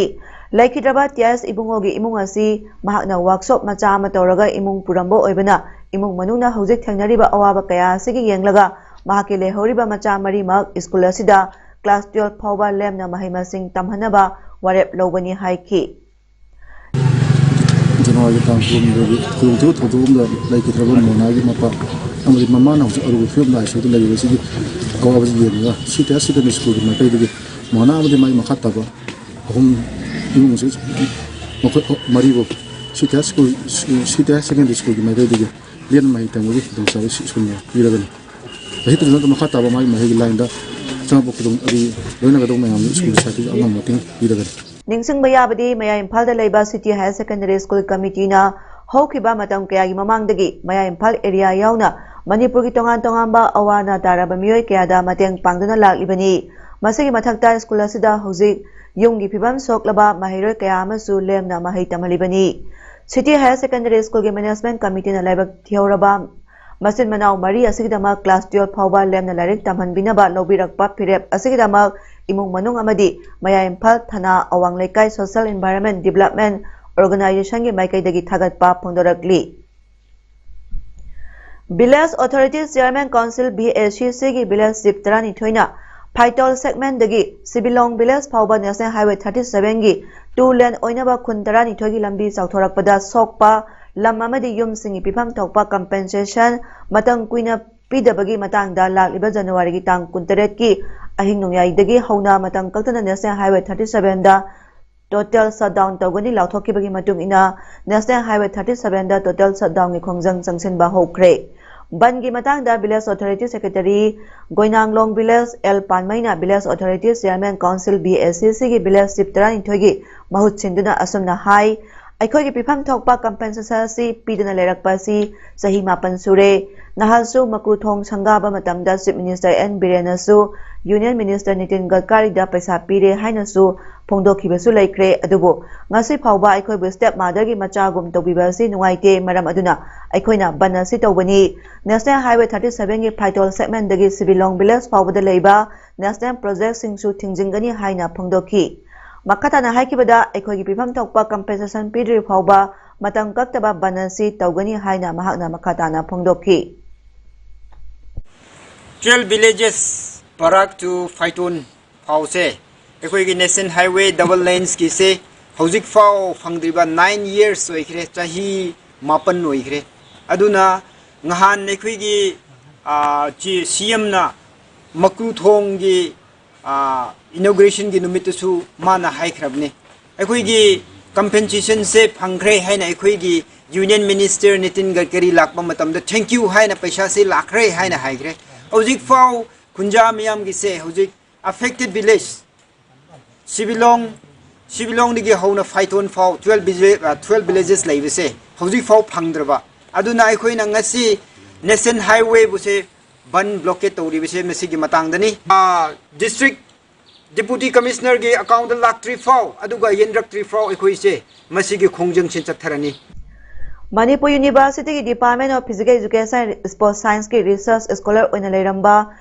ꯂꯩꯈꯤꯗ꯭ꯔꯕ ꯇꯤ ꯑꯥꯏ ꯑꯦꯁ ꯏꯕꯨꯡꯉꯣꯒꯤ ꯏꯃꯨꯡ ꯑꯁꯤ ꯃꯍꯥꯛꯅ ꯋꯥꯔꯛꯁꯣꯞ ꯃꯆꯥ ꯑꯃ ꯇꯧꯔꯒ ꯏꯃꯨꯡ ꯄꯨꯔꯝꯕ ꯑꯣꯏꯕꯅ, ꯏꯃꯨꯡ ꯃꯅꯨꯡꯅ ꯍꯧꯖꯤꯛ ꯊꯦꯡꯅꯔꯤꯕ ꯑꯋꯥꯕ ꯀꯌꯥ ꯑꯁꯤꯒꯤ ꯌꯦꯡꯂꯒ ꯃꯍꯥꯛꯀꯤ ꯂꯩꯍꯧꯔꯤꯕ ꯃꯆꯥ ꯃꯔꯤꯃꯛ ꯁ꯭ꯀꯨꯜ ꯑꯁꯤꯗ ꯀ꯭ꯂꯥꯁ ꯇꯨꯌꯦꯜꯐ ꯐꯥꯎꯕ ꯂꯦꯝꯅ ꯃꯍꯩ ꯃꯁꯤꯡ ꯇꯝꯍꯟꯅꯕ ꯋꯥꯔꯦꯞ ꯂꯧꯒꯅꯤ ꯍꯥꯏꯈꯤ꯫ ꯖꯅꯋꯥꯔꯤꯒꯤ ꯇꯥꯡ ꯀꯨꯟꯍꯨꯝꯗꯣꯏꯒꯤ ꯈꯨꯗꯣꯡꯊꯤꯕ ꯊꯧꯗꯣꯛ ꯑꯃꯗ ꯂꯩꯈꯤꯗ꯭ꯔꯕ ꯃꯣꯅꯥꯒꯤ ꯃꯄꯥ ꯑꯃꯗꯤ ꯃꯃꯥꯅ ꯍꯧꯖꯤꯛ ꯑꯔꯨꯕ ꯐꯤꯕꯝꯗ ꯑꯥꯏ ꯁꯤ ꯌꯨꯗ ꯂꯩꯔꯤꯕ ꯑꯁꯤꯒꯤ ꯑꯋꯥꯕꯁꯤ ꯌꯦꯡꯂꯒ ꯁꯤ ꯇꯤ ꯑꯥꯏ ꯁꯦꯀꯦꯟꯗꯔꯤ ꯁ꯭ꯀꯨꯜꯒꯤ ꯃꯥꯏꯀꯩꯗꯒꯤ ꯃꯣꯅꯥ ꯑꯃꯗꯤ ꯃꯥꯒꯤ ꯃꯈꯥ ꯇꯥꯕ ꯑꯍꯨꯝ ꯏꯃꯨꯡꯁꯤ ꯃꯈꯣꯏ ꯃꯔꯤꯕꯨ ꯁꯤ ꯇꯤ ꯑꯥꯏ ꯁ꯭ꯀꯨꯜ ꯁꯤ ꯇꯤ ꯑꯥꯏ ꯁꯦꯀꯦꯟꯗꯔꯤ ꯁ꯭ꯀꯨꯜꯒꯤ ꯃꯥꯏꯀꯩꯗꯒꯤ ꯂꯦꯝꯅ ꯃꯍꯩ ꯇꯝꯕꯒꯤ ꯈꯨꯗꯣꯡꯆꯥꯕ ꯁ꯭ꯀꯨꯜꯅ ꯄꯤꯔꯒꯅꯤ꯫ ꯃꯁꯤ ꯇꯧꯗꯨꯅ ꯃꯈꯥ ꯇꯥꯕ ꯃꯥꯒꯤ ꯃꯍꯩꯒꯤ ꯂꯥꯏꯟꯗ ꯆꯪꯉꯛꯄ ꯈꯨꯗꯣꯡ ꯑꯗꯒꯤ ꯂꯣꯏꯅꯒꯗꯧꯕ ꯃꯌꯥꯝꯗ ꯁ꯭ꯀꯨꯜꯒꯤ ꯁꯥꯏꯠꯇꯒꯤ ꯑꯉꯝꯕ ꯃꯇꯦꯡ ꯄꯤꯔꯒꯅꯤ꯫ ꯅꯤꯡꯁꯤꯡꯕ ꯌꯥꯕꯗꯤ, ꯃꯌꯥꯏ ꯏꯝꯐꯥꯜꯗ ꯂꯩꯕ ꯁꯤꯇꯤ ꯍꯥꯌꯔ ꯁꯦꯀꯦꯟꯗꯔꯤ ꯁ꯭ꯀꯨꯜ ꯀꯃꯤꯇꯤꯅ ꯍꯧꯈꯤꯕ ꯃꯇꯝ ꯀꯌꯥꯒꯤ ꯃꯃꯥꯡꯗꯒꯤ ꯃꯌꯥꯏ ꯏꯝꯐꯥꯜ ꯑꯦꯔꯤꯌꯥ ꯌꯥꯎꯅ ꯃꯅꯤꯄꯨꯔꯒꯤ ꯇꯣꯉꯥꯟ ꯇꯣꯉꯥꯟꯕ ꯑꯋꯥ ꯑꯅꯥ ꯇꯥꯔꯕ ꯃꯤꯑꯣꯏ ꯀꯌꯥꯗ ꯃꯇꯦꯡ ꯄꯥꯡꯗꯨꯅ ꯂꯥꯛꯂꯤꯕꯅꯤ꯫ ꯃꯁꯤꯒꯤ ꯃꯊꯛꯇ ꯁ꯭ꯀꯨꯜ ꯑꯁꯤꯗ ꯍꯧꯖꯤꯛ ꯌꯨꯝꯒꯤ ꯐꯤꯕꯝ ꯁꯣꯛꯂꯕ ꯃꯍꯩꯔꯣꯏ ꯀꯌꯥ ꯑꯃꯁꯨ ꯂꯦꯝꯅ ꯃꯍꯩ ꯇꯝꯍꯜꯂꯤꯕꯅꯤ꯫ ꯁꯤꯇꯤ ꯍꯥꯌꯔ ꯁꯦꯀꯦꯟꯗꯔꯤ ꯁ꯭ꯀꯨꯜꯒꯤ ꯃꯦꯅꯦꯖꯃꯦꯟꯠ ꯀꯃꯤꯇꯤꯅ ꯂꯥꯏꯕꯛ ꯊꯤꯍꯧꯔꯕ ꯃꯆꯤꯟ ꯃꯅꯥꯎ ꯃꯔꯤ ꯑꯁꯤꯒꯤꯗꯃꯛ ꯀ꯭ꯂꯥꯁ ꯇꯨꯌꯦꯜꯐ ꯐꯥꯎꯕ ꯂꯦꯝꯅ ꯂꯥꯏꯔꯤꯛ ꯇꯝꯍꯟꯕꯤꯅꯕ ꯂꯧꯕꯤꯔꯛꯄ ꯐꯤꯔꯦꯞ ꯑꯁꯤꯒꯤꯗꯃꯛ ꯏꯃꯨꯡ ꯃꯅꯨꯡ ꯑꯃꯗꯤ ꯃꯌꯥꯏ ꯏꯝꯐꯥꯜ ꯊꯅꯥ ꯑꯋꯥꯡ ꯂꯩꯀꯥꯏ ꯁꯣꯁꯤꯌꯦꯜ ꯏꯟꯚꯥꯏꯔꯣꯟꯃꯦꯟꯠ ꯗꯤꯕꯦꯂꯞꯃꯦꯟꯠ ꯑꯣꯔꯒꯅꯥꯏꯖꯦꯁꯟꯒꯤ ꯃꯥꯏꯀꯩꯗꯒꯤ ꯊꯥꯒꯠꯄ ꯐꯣꯡꯗꯣꯔꯛꯂꯤ꯫ Village authorities chairman council, V A C ꯁꯤꯒꯤ ꯚꯤꯂꯦꯖ ꯆꯤꯐ ꯇꯔꯥꯅꯤꯊꯣꯏꯅ ꯐꯥꯏꯇꯣꯜ ꯁꯦꯒꯃꯦꯟꯠꯗꯒꯤ ꯁꯤꯕꯤꯂꯣꯡ ꯚꯤꯂꯦꯖ ꯐꯥꯎꯕ ꯅꯦꯁꯅꯦꯜ ꯍꯥꯏꯋꯦ ꯊꯥꯔꯇꯤ ꯁꯚꯦꯟꯒꯤ ꯇꯨ ꯂꯦꯟ ꯑꯣꯏꯅꯕ ꯈꯨꯟ ꯇꯔꯥꯅꯤꯊꯣꯏꯒꯤ ꯂꯝꯕꯤ ꯆꯥꯎꯊꯣꯔꯛꯄꯗ ꯁꯣꯛꯄ ꯂꯝ ꯑꯃꯗꯤ ꯌꯨꯝꯁꯤꯡꯒꯤ ꯄꯤꯐꯝ ꯊꯣꯛꯄ ꯀꯝꯄꯦꯟꯁꯦꯁꯟ ꯃꯇꯝ ꯀꯨꯏꯅ ꯄꯤꯗꯕꯒꯤ ꯃꯇꯥꯡꯗ ꯂꯥꯛꯂꯤꯕ ꯖꯅꯋꯥꯔꯤꯒꯤ ꯇꯥꯡ ꯀꯨꯟꯇꯔꯦꯠꯀꯤ ꯑꯍꯤꯡ ꯅꯣꯡꯌꯥꯏꯗꯒꯤ ꯍꯧꯅ ꯃꯇꯝ ꯀꯛꯇꯅ ꯅꯦꯁꯅꯦꯜ ꯍꯥꯏꯋꯦ ꯊꯥꯔꯇꯤ ꯁꯚꯦꯟꯗ ꯇꯣꯇꯦꯜ ꯁꯠꯗꯥꯎꯟ ꯇꯧꯒꯅꯤ ꯂꯥꯎꯊꯣꯛꯈꯤꯕꯒꯤ ꯃꯇꯨꯡ ꯏꯟꯅ ꯅꯦꯁꯅꯦꯜ ꯍꯥꯏꯋꯦ ꯊꯥꯔꯇꯤ ꯁꯚꯦꯟꯗ ꯇꯣꯇꯦꯜ ꯁꯠꯗꯥꯎꯟꯒꯤ ꯈꯣꯡꯖꯪ ꯆꯪꯁꯤꯟꯕ ꯍꯧꯈ꯭ꯔꯦ꯫ ꯕꯟꯒꯤ ꯃꯇꯥꯡꯗ village authority secretary Goinanglong village L ꯄꯥꯟꯃꯩꯅ village authority chairman council, V A C ꯁꯤꯒꯤ ꯚꯤꯂꯦꯖ ꯆꯤꯐ ꯇꯔꯥꯅꯤꯊꯣꯏꯒꯤ ꯃꯍꯨꯠ ꯁꯤꯟꯗꯨꯅ ꯑꯁꯨꯝꯅ ꯍꯥꯏ, ꯑꯩꯈꯣꯏꯒꯤ ꯄꯤꯐꯝ ꯊꯣꯛꯄ ꯀꯝꯄꯦꯟꯁꯦꯁꯟ ꯑꯁꯤ ꯄꯤꯗꯅ ꯂꯩꯔꯛꯄ ꯑꯁꯤ ꯆꯍꯤ ꯃꯥꯄꯟ ꯁꯨꯔꯦ꯫ ꯅꯍꯥꯟꯁꯨ ꯃꯀ꯭ꯔꯨ ꯊꯣꯡ ꯁꯪꯒꯥꯕ ꯃꯇꯝꯗ ꯆꯤꯐ ꯃꯤꯅꯤꯁꯇꯔ ꯑꯦꯟ ꯕꯤꯔꯦꯟꯅꯁꯨ ꯌꯨꯅꯤꯌꯟ ꯃꯤꯅꯤꯁꯇꯔ ꯅꯤꯇꯤꯟ ꯒꯗꯀꯥꯔꯤꯗ ꯄꯩꯁꯥ ꯄꯤꯔꯦ ꯍꯥꯏꯅꯁꯨ ꯐꯣꯡꯗꯣꯛꯈꯤꯕꯁꯨ ꯂꯩꯈ꯭ꯔꯦ꯫ ꯑꯗꯨꯕꯨ ꯉꯁꯤ ꯐꯥꯎꯕ ꯑꯩꯈꯣꯏꯕꯨ ꯁ꯭ꯇꯦꯞ ꯃꯥꯗꯔꯒꯤ ꯃꯆꯥꯒꯨꯝ ꯇꯧꯕꯤꯕ ꯑꯁꯤ ꯅꯨꯡꯉꯥꯏꯇꯦ꯫ ꯃꯔꯝ ꯑꯗꯨꯅ ꯑꯩꯈꯣꯏꯅ ꯕꯟ ꯑꯁꯤ ꯇꯧꯕꯅꯤ꯫ ꯅꯦꯁꯅꯦꯜ ꯍꯥꯏꯋꯦ ꯊꯥꯔꯇꯤ ꯁꯚꯦꯟꯒꯤ ꯐꯥꯏꯇꯣꯜ ꯁꯦꯒꯃꯦꯟꯠꯗꯒꯤ ꯁꯤꯕꯤꯂꯣꯡ ꯚꯤꯂꯦꯖ ꯐꯥꯎꯕꯗ ꯂꯩꯕ ꯅꯦꯁꯅꯦꯜ ꯄ꯭ꯔꯣꯖꯦꯛꯁꯤꯡꯁꯨ ꯊꯤꯡꯖꯤꯟꯒꯅꯤ ꯍꯥꯏꯅ ꯐꯣꯡꯗꯣꯛꯈꯤ꯫ ꯃꯈꯥ ꯇꯥꯅ ꯍꯥꯏꯈꯤꯕꯗ, ꯑꯩꯈꯣꯏꯒꯤ ꯄꯤꯐꯝ ꯊꯣꯛꯄ ꯀꯝꯄꯦꯟꯁꯦꯁꯟ ꯄꯤꯗ꯭ꯔꯤ ꯐꯥꯎꯕ ꯃꯇꯝ ꯀꯛꯇꯕ ꯕꯟ ꯑꯁꯤ ꯇꯧꯒꯅꯤ ꯍꯥꯏꯅ ꯃꯍꯥꯛꯅ ꯃꯈꯥ ꯇꯥꯅ ꯐꯣꯡꯗꯣꯛꯈꯤ꯫ Twelve villages ꯕꯔꯥꯛ ꯇꯨ ꯐꯥꯏꯇꯣꯟ ꯐꯥꯎꯁꯦ ꯑꯩꯈꯣꯏꯒꯤ ꯅꯦꯁꯅꯦꯜ ꯍꯥꯏꯋꯦ ꯗꯕꯜ ꯂꯦꯟꯁꯀꯤꯁꯦ ꯍꯧꯖꯤꯛ ꯐꯥꯎ ꯐꯪꯗ꯭ꯔꯤꯕ ꯅꯥꯏꯟ ꯌꯔꯁ ꯑꯣꯏꯈ꯭ꯔꯦ, ꯆꯍꯤ ꯃꯥꯄꯟ ꯑꯣꯏꯈ꯭ꯔꯦ꯫ ꯑꯗꯨꯅ ꯉꯍꯥꯟ ꯑꯩꯈꯣꯏꯒꯤ ꯁꯤ ꯑꯦꯝꯅ ꯃꯀ꯭ꯔꯨ ꯊꯣꯡꯒꯤ ꯏꯅꯣꯒ꯭ꯔꯦꯁꯟꯒꯤ ꯅꯨꯃꯤꯠꯇꯁꯨ ꯃꯥꯅ ꯍꯥꯏꯈ꯭ꯔꯕꯅꯤ, ꯑꯩꯈꯣꯏꯒꯤ ꯀꯝꯄꯦꯟꯁꯦꯁꯟꯁꯦ ꯐꯪꯈ꯭ꯔꯦ ꯍꯥꯏꯅ ꯑꯩꯈꯣꯏꯒꯤ ꯌꯨꯅꯤꯌꯟ ꯃꯤꯅꯤꯁꯇꯔ ꯅꯤꯇꯤꯟ ꯒꯗꯀꯔꯤ ꯂꯥꯛꯄ ꯃꯇꯝꯗ ꯊꯦꯡꯀ꯭ꯌꯨ ꯍꯥꯏꯅ ꯄꯩꯁꯥꯁꯦ ꯂꯥꯛꯈ꯭ꯔꯦ ꯍꯥꯏꯅ ꯍꯥꯏꯈ꯭ꯔꯦ꯫ ꯍꯧꯖꯤꯛ ꯐꯥꯎ ꯈꯨꯟꯖꯥ ꯃꯤꯌꯥꯝꯒꯤꯁꯦ ꯍꯧꯖꯤꯛ ꯑꯐꯦꯛꯇꯦꯠ ꯚꯤꯂꯦꯖ ꯁꯤꯕꯤꯂꯣꯡ ꯁꯤꯕꯤꯂꯣꯡꯗꯒꯤ ꯍꯧꯅ ꯐꯥꯏꯇꯣꯟ ꯐꯥꯎ ꯇ꯭ꯋꯦꯜꯕ ꯇ꯭ꯋꯦꯜꯕ ꯚꯤꯂꯦꯖꯦꯁ ꯂꯩꯕꯁꯦ ꯍꯧꯖꯤꯛ ꯐꯥꯎ ꯐꯪꯗ꯭ꯔꯕ꯫ ꯑꯗꯨꯅ ꯑꯩꯈꯣꯏꯅ ꯉꯁꯤ ꯅꯦꯁꯅꯦꯜ ꯍꯥꯏꯋꯦꯕꯨꯁꯦ ꯕꯟ ꯕ꯭ꯂꯣꯀꯦꯠ ꯇꯧꯔꯤꯕꯁꯦ ꯃꯁꯤꯒꯤ ꯃꯇꯥꯡꯗꯅꯤ꯫ ꯗꯤꯁꯇ꯭ꯔꯤꯛ ꯗꯤꯄꯨꯇꯤ ꯀꯃꯤꯁꯅꯔꯒꯤ ꯑꯦꯀꯥꯎꯟꯗ ꯂꯥꯛꯇ꯭ꯔꯤ ꯐꯥꯎ ꯑꯗꯨꯒ ꯌꯦꯟꯔꯛꯇ꯭ꯔꯤ ꯐꯥꯎ ꯑꯩꯈꯣꯏꯁꯦ ꯃꯁꯤꯒꯤ ꯈꯣꯡꯖꯪꯁꯤ ꯆꯠꯊꯔꯅꯤ꯫ ꯃꯅꯤꯄꯨꯔ ꯌꯨꯅꯤꯚꯔꯁꯤꯇꯤꯒꯤ Department of Physical Education Sports Scienceꯀꯤ ꯔꯤꯁꯔꯆ ꯁ꯭ꯀꯣꯂꯔ ꯑꯣꯏꯅ ꯂꯩꯔꯝꯕ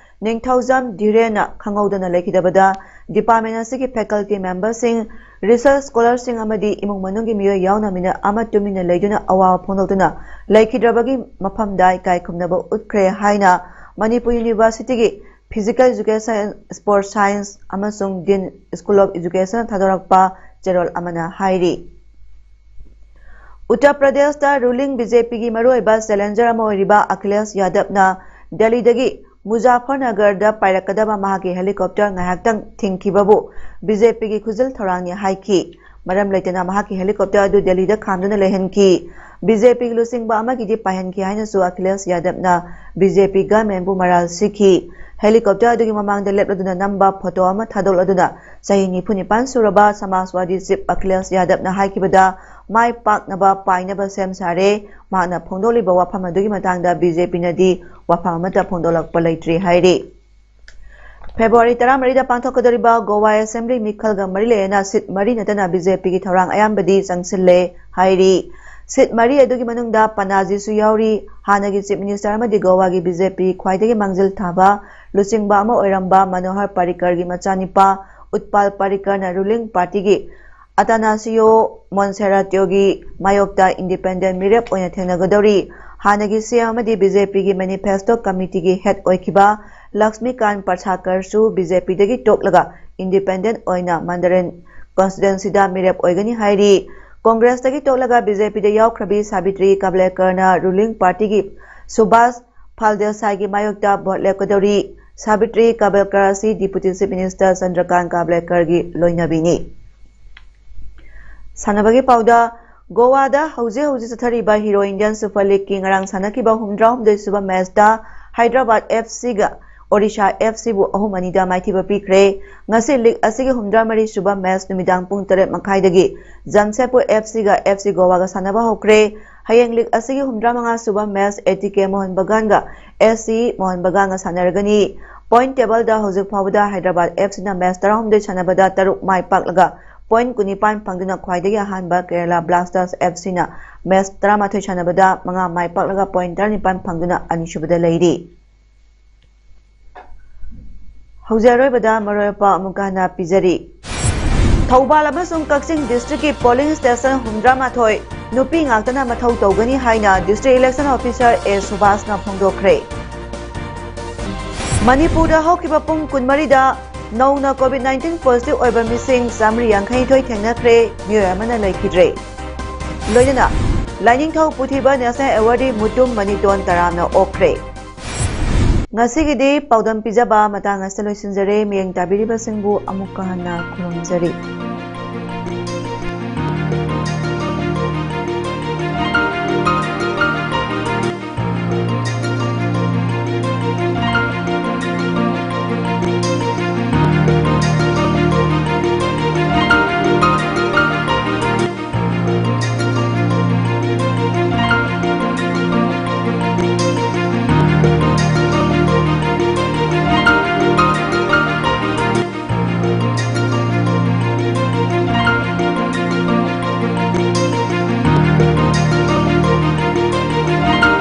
ꯅꯤꯡꯊꯧꯖꯝ ꯙꯤꯔꯦꯟꯅ ꯈꯪꯍꯧꯗꯅ ꯂꯩꯈꯤꯗꯕꯗ ꯗꯤꯄꯥꯔꯠꯃꯦꯟ ꯑꯁꯤꯒꯤ ꯐꯦꯀꯜꯇꯤ ꯃꯦꯝꯕꯔꯁꯤꯡ, ꯔꯤꯁꯔꯆ ꯁ꯭ꯀꯣꯂꯔꯁꯤꯡ ꯑꯃꯗꯤ ꯏꯃꯨꯡ ꯃꯅꯨꯡꯒꯤ ꯃꯤꯑꯣꯏ ꯌꯥꯎꯅ ꯃꯤꯅꯠ ꯑꯃ ꯇꯨꯃꯤꯟꯅ ꯂꯩꯗꯨꯅ ꯑꯋꯥꯕ ꯐꯣꯡꯗꯣꯛꯇꯨꯅ ꯂꯩꯈꯤꯗ꯭ꯔꯕꯒꯤ ꯃꯐꯝꯗ ꯏꯀꯥꯏ ꯈꯨꯝꯅꯕ ꯎꯠꯈ꯭ꯔꯦ ꯍꯥꯏꯅ ꯃꯅꯤꯄꯨꯔ ꯌꯨꯅꯤꯚꯔꯁꯤꯇꯤꯒꯤ Physical Education, Sports Science ꯑꯃꯁꯨꯡ Dean School of Education ꯊꯥꯗꯣꯔꯛꯄ ꯆꯦꯔꯣꯜ ꯑꯃꯅ ꯍꯥꯏꯔꯤ꯫ ꯎꯠꯇꯔ ꯄ꯭ꯔꯗꯦꯁꯇ ꯔꯨꯂꯤꯡ ꯕꯤ ꯖꯦ ꯄꯤꯒꯤ ꯃꯔꯨꯑꯣꯏꯕ ꯆꯦꯂꯦꯟꯖꯔ ꯑꯃ ꯑꯣꯏꯔꯤꯕ ꯑꯈꯤꯂꯦꯁ ꯌꯥꯗꯕꯅ ꯗꯦꯜꯂꯤꯗꯒꯤ ꯃꯨꯖꯥꯐꯔꯅꯒꯔꯗ ꯄꯥꯏꯔꯛꯀꯗꯕ ꯃꯍꯥꯛꯀꯤ ꯍꯦꯂꯤꯀꯣꯞꯇꯔ ꯉꯥꯏꯍꯥꯛꯇꯪ ꯊꯤꯡꯈꯤꯕꯕꯨ ꯕꯤ ꯖꯦ ꯄꯤꯒꯤ ꯈꯨꯖꯤꯜ ꯊꯧꯔꯥꯡꯅꯤ ꯍꯥꯏꯈꯤ꯫ ꯃꯔꯝ ꯂꯩꯇꯅ ꯃꯍꯥꯛꯀꯤ ꯍꯦꯂꯤꯀꯣꯞꯇꯔ ꯑꯗꯨ ꯗꯦꯜꯂꯤꯗ ꯈꯥꯝꯗꯨꯅ ꯂꯩꯍꯟꯈꯤ꯫ ꯕꯤ ꯖꯦ ꯄꯤꯒꯤ ꯂꯨꯆꯤꯡꯕ ꯑꯃꯒꯤꯗꯤ ꯄꯥꯏꯍꯟꯈꯤ ꯍꯥꯏꯅꯁꯨ ꯑꯈꯤꯂꯦꯁ ꯌꯥꯗꯕꯅ ꯕꯤ ꯖꯦ ꯄꯤ ꯒꯚꯔꯟꯃꯦꯟꯕꯨ ꯃꯔꯥꯜ ꯁꯤꯈꯤ꯫ ꯍꯦꯂꯤꯀꯣꯞꯇꯔ ꯑꯗꯨꯒꯤ ꯃꯃꯥꯡꯗ ꯂꯦꯞꯂꯗꯨꯅ ꯅꯝꯕ ꯐꯣꯇꯣ ꯑꯃ ꯊꯥꯗꯣꯛꯂꯗꯨꯅ ꯆꯍꯤ ꯅꯤꯐꯨ ꯅꯤꯄꯥꯟ ꯁꯨꯔꯕ ꯁꯃꯥꯖꯋꯥꯗꯤ ꯆꯤꯐ ꯑꯈꯤꯂꯦꯁ ꯌꯥꯗꯕꯅ ꯍꯥꯏꯈꯤꯕꯗ ꯃꯥꯏ ꯄꯥꯛꯅꯕ ꯄꯥꯏꯅꯕ ꯁꯦꯝ ꯁꯥꯔꯦ꯫ ꯃꯍꯥꯛꯅ ꯐꯣꯡꯗꯣꯛꯂꯤꯕ ꯋꯥꯐꯝ ꯑꯗꯨꯒꯤ ꯃꯇꯥꯡꯗ ꯕꯤ ꯖꯦ ꯄꯤꯅꯗꯤ ꯋꯥꯐꯝ ꯑꯃꯠꯇ ꯐꯣꯡꯗꯣꯛꯂꯛꯄ ꯂꯩꯇ꯭ꯔꯤ ꯍꯥꯏꯔꯤ꯫ ꯐꯦꯕ꯭ꯔꯨꯋꯥꯔꯤ ꯇꯔꯥꯃꯔꯤꯗ ꯄꯥꯡꯊꯣꯛꯀꯗꯧꯔꯤꯕ ꯒꯣꯋꯥ ꯑꯦꯁꯦꯝꯕ꯭ꯂꯤ ꯃꯤꯈꯜꯒ ꯃꯔꯤ ꯂꯩꯅꯅ ꯁꯤꯠ ꯃꯔꯤ ꯅꯠꯇꯅ ꯕꯤ ꯖꯦ ꯄꯤꯒꯤ ꯊꯧꯔꯥꯡ ꯑꯌꯥꯝꯕꯗꯤ ꯆꯪꯁꯤꯜꯂꯦ ꯍꯥꯏꯔꯤ꯫ ꯁꯤꯠ ꯃꯔꯤ ꯑꯗꯨꯒꯤ ꯃꯅꯨꯡꯗ ꯄꯅꯥꯖꯤꯁꯨ ꯌꯥꯎꯔꯤ꯫ ꯍꯥꯟꯅꯒꯤ ꯆꯤꯐ ꯃꯤꯅꯤꯁꯇꯔ ꯑꯃꯗꯤ ꯒꯣꯋꯥꯒꯤ ꯕꯤ ꯖꯦ ꯄꯤ ꯈ꯭ꯋꯥꯏꯗꯒꯤ ꯃꯥꯡꯖꯤꯜ ꯊꯥꯕ ꯂꯨꯆꯤꯡꯕ ꯑꯃ ꯑꯣꯏꯔꯝꯕ ꯃꯅꯣꯍꯔ ꯄꯥꯔꯤꯀꯔꯒꯤ ꯃꯆꯥꯅꯤꯄꯥ ꯎꯠꯄꯥꯜ ꯄꯥꯔꯤꯀꯔꯅ ꯔꯨꯂꯤꯡ ꯄꯥꯔꯇꯤꯒꯤ ꯑꯇꯥꯅꯥꯁꯤꯌꯣ ꯃꯣꯟꯁꯦꯔꯥꯇꯤꯌꯣꯒꯤ ꯃꯥꯌꯣꯛꯇ ꯏꯟꯗꯤꯄꯦꯟꯗꯦꯟ ꯃꯤꯔꯦꯞ ꯑꯣꯏꯅ ꯊꯦꯡꯅꯒꯗꯧꯔꯤ꯫ ꯍꯥꯟꯅꯒꯤ ꯁꯤ ꯑꯦꯝ ꯑꯃꯗꯤ ꯕꯤ ꯖꯦ ꯄꯤꯒꯤ ꯃꯦꯅꯤꯐꯦꯁꯇꯣ ꯀꯃꯤꯇꯤꯒꯤ ꯍꯦꯗ ꯑꯣꯏꯈꯤꯕ ꯂꯛꯁꯃꯤꯀꯥꯟ ꯄꯥꯔꯁꯥꯀꯔꯁꯨ ꯕꯤ ꯖꯦ ꯄꯤꯗꯒꯤ ꯇꯣꯛꯂꯒ ꯏꯟꯗꯤꯄꯦꯟꯗꯦꯟꯠ ꯑꯣꯏꯅ ꯃꯟꯗꯔꯦꯟ ꯀꯟꯁꯇꯤꯇ꯭ꯋꯦꯟꯁꯤꯗ ꯃꯤꯔꯦꯞ ꯑꯣꯏꯒꯅꯤ ꯍꯥꯏꯔꯤ꯫ ꯀꯣꯡꯒ꯭ꯔꯦꯁꯇꯒꯤ ꯇꯣꯛꯂꯒ ꯕꯤ ꯖꯦ ꯄꯤꯗ ꯌꯥꯎꯈ꯭ꯔꯕꯤ ꯁꯥꯕꯤꯇ꯭ꯔꯤ ꯀꯥꯕ꯭ꯂꯦꯀꯔꯅ ꯔꯨꯂꯤꯡ ꯄꯥꯔꯇꯤꯒꯤ ꯁꯨꯕꯥꯁ ꯐꯥꯜꯗꯦꯁꯥꯏꯒꯤ ꯃꯥꯌꯣꯛꯇ ꯚꯣꯠ ꯂꯦꯞꯀꯗꯧꯔꯤ꯫ ꯁꯥꯕꯤꯇ꯭ꯔꯤ ꯀꯥꯕ꯭ꯂꯦꯀꯔ ꯑꯁꯤ ꯗꯤꯄꯨꯇꯤ ꯆꯤꯐ ꯃꯤꯅꯤꯁꯇꯔ ꯆꯟꯗ꯭ꯔꯀꯥꯟ ꯀꯥꯕ꯭ꯂꯦꯀꯔꯒꯤ ꯂꯣꯏꯅꯕꯤꯅꯤ꯫ ꯁꯥꯟꯅꯕꯒꯤ ꯄꯥꯎꯗ, ꯒꯣꯋꯥꯗ ꯍꯧꯖꯤꯛ ꯍꯧꯖꯤꯛ ꯆꯠꯊꯔꯤꯕ ꯍꯤꯔꯣ ꯏꯟꯗꯤꯌꯟ ꯁꯨꯄꯔ ꯂꯤꯒꯀꯤ ꯉꯔꯥꯡ ꯁꯥꯟꯅꯈꯤꯕ ꯍꯨꯝꯗ꯭ꯔꯥꯍꯨꯝꯗꯣꯏ ꯁꯨꯕ ꯃꯦꯆꯇ ꯍꯥꯏꯗ꯭ꯔꯕꯥꯗ ꯑꯦꯐ ꯁꯤꯒ ꯑꯣꯔꯤꯁꯥ ꯑꯦꯐ ꯁꯤꯕꯨ ꯑꯍꯨꯝ ꯑꯅꯤꯗ ꯃꯥꯏꯊꯤꯕ ꯄꯤꯈ꯭ꯔꯦ꯫ ꯉꯁꯤ ꯂꯤꯒ ꯑꯁꯤꯒꯤ ꯍꯨꯝꯗ꯭ꯔꯥꯃꯔꯤ ꯁꯨꯕ ꯃꯦꯆ ꯅꯨꯃꯤꯗꯥꯡ ꯄꯨꯡ ꯇꯔꯦꯠ ꯃꯈꯥꯏꯗꯒꯤ ꯖꯝꯁꯦꯗꯄꯨꯔ ꯑꯦꯐ ꯁꯤꯒ ꯑꯦꯐ ꯁꯤ ꯒꯣꯋꯥꯒ ꯁꯥꯟꯅꯕ ꯍꯧꯈ꯭ꯔꯦ꯫ ꯍꯌꯦꯡ ꯂꯤꯒ ꯑꯁꯤꯒꯤ ꯍꯨꯝꯗ꯭ꯔꯥꯃꯉꯥ ꯁꯨꯕ match A T K Mohun ꯕꯒꯥꯟꯒ ꯑꯦꯁ ꯁꯤ ꯃꯣꯍꯟ ꯕꯒꯥꯟꯒ ꯁꯥꯟꯅꯔꯒꯅꯤ꯫ ꯄꯣꯏꯟꯠ ꯇꯦꯕꯜꯗ ꯍꯧꯖꯤꯛ ꯐꯥꯎꯕꯗ ꯍꯥꯏꯗ꯭ꯔꯕꯥꯗ ꯑꯦꯐ ꯁꯤꯅ ꯃꯦꯆ ꯇꯔꯥꯍꯨꯝꯗꯣꯏ ꯁꯥꯟꯅꯕꯗ ꯇꯔꯨꯛ ꯃꯥꯏ ꯄꯥꯛꯂꯒ ꯄꯣꯏꯟꯠ ꯀꯨꯟꯅꯤꯄꯥꯟ ꯐꯪꯗꯨꯅ ꯈ꯭ꯋꯥꯏꯗꯒꯤ ꯑꯍꯥꯟꯕ ꯀꯦꯔꯂꯥ ꯕ꯭ꯂꯥꯁꯇꯔꯁ ꯑꯦꯐ ꯁꯤꯅ ꯃꯦꯆ ꯇꯔꯥꯃꯥꯊꯣꯏ ꯁꯥꯟꯅꯕꯗ ꯃꯉꯥ ꯃꯥꯏ ꯄꯥꯛꯂꯒ ꯄꯣꯏꯟꯠ ꯇꯔꯥꯅꯤꯄꯥꯟ ꯐꯪꯗꯨꯅ ꯑꯅꯤꯁꯨꯕꯗ ꯂꯩꯔꯤ꯫ ꯍꯧꯖꯤꯛ ꯑꯔꯣꯏꯕꯗ ꯃꯔꯨꯑꯣꯏꯕ ꯄꯥꯎ ꯑꯃꯨꯛꯀ ꯍꯟꯅ ꯄꯤꯖꯔꯤ꯫ ꯊꯧꯕꯥꯜ ꯑꯃꯁꯨꯡ ꯀꯛꯆꯤꯡ ꯗꯤꯁꯇ꯭ꯔꯤꯛꯀꯤ ꯄꯣꯂꯤꯡ ꯁ꯭ꯇꯦꯁꯟ ꯍꯨꯝꯗ꯭ꯔꯥꯃꯥꯊꯣꯏ ꯅꯨꯄꯤ ꯉꯥꯛꯇꯅ ꯃꯊꯧ ꯇꯧꯒꯅꯤ ꯍꯥꯏꯅ ꯗꯤꯁꯇ꯭ꯔꯤꯛ ꯏꯂꯦꯛꯁꯟ ꯑꯣꯐꯤꯁꯔ ꯑꯦ ꯁꯨꯕꯥꯁꯅ ꯐꯣꯡꯗꯣꯛꯈ꯭ꯔꯦ꯫ ꯃꯅꯤꯄꯨꯔꯗ ꯍꯧꯈꯤꯕ ꯄꯨꯡ ꯀꯨꯟꯃꯔꯤꯗ ꯅꯧꯅ ꯀꯣꯚꯤꯗ ꯅꯥꯏꯟꯇꯤꯟ ꯄꯣꯖꯤꯇꯤꯚ ꯑꯣꯏꯕ ꯃꯤꯁꯤꯡ ꯆꯥꯃꯔꯤ ꯌꯥꯡꯈꯩꯅꯤꯊꯣꯏ ꯊꯦꯡꯅꯈ꯭ꯔꯦ, ꯃꯤꯑꯣꯏ ꯑꯃꯅ ꯂꯩꯈꯤꯗ꯭ꯔꯦ꯫ ꯂꯣꯏꯅꯅ ꯂꯥꯏꯅꯤꯡꯊꯧ ꯄꯨꯊꯤꯕ ꯅꯦꯁꯅꯦꯜ ꯑꯦꯋꯥꯔꯗꯤ ꯃꯨꯇꯨꯝ ꯃꯅꯤꯇꯣꯟ ꯇꯔꯥꯝꯅ ꯑꯣꯛꯈ꯭ꯔꯦ꯫ ꯉꯁꯤꯒꯤꯗꯤ ꯄꯥꯎꯗꯝ ꯄꯤꯖꯕ ꯃꯇꯥꯡ ꯑꯁꯤꯗ ꯂꯣꯏꯁꯤꯟꯖꯔꯦ꯫ ꯃꯤꯠꯌꯦꯡ ꯇꯥꯕꯤꯔꯤꯕꯁꯤꯡꯕꯨ ꯑꯃꯨꯛꯀ ꯍꯟꯅ ꯈꯨꯔꯨꯝꯖꯔꯤ꯫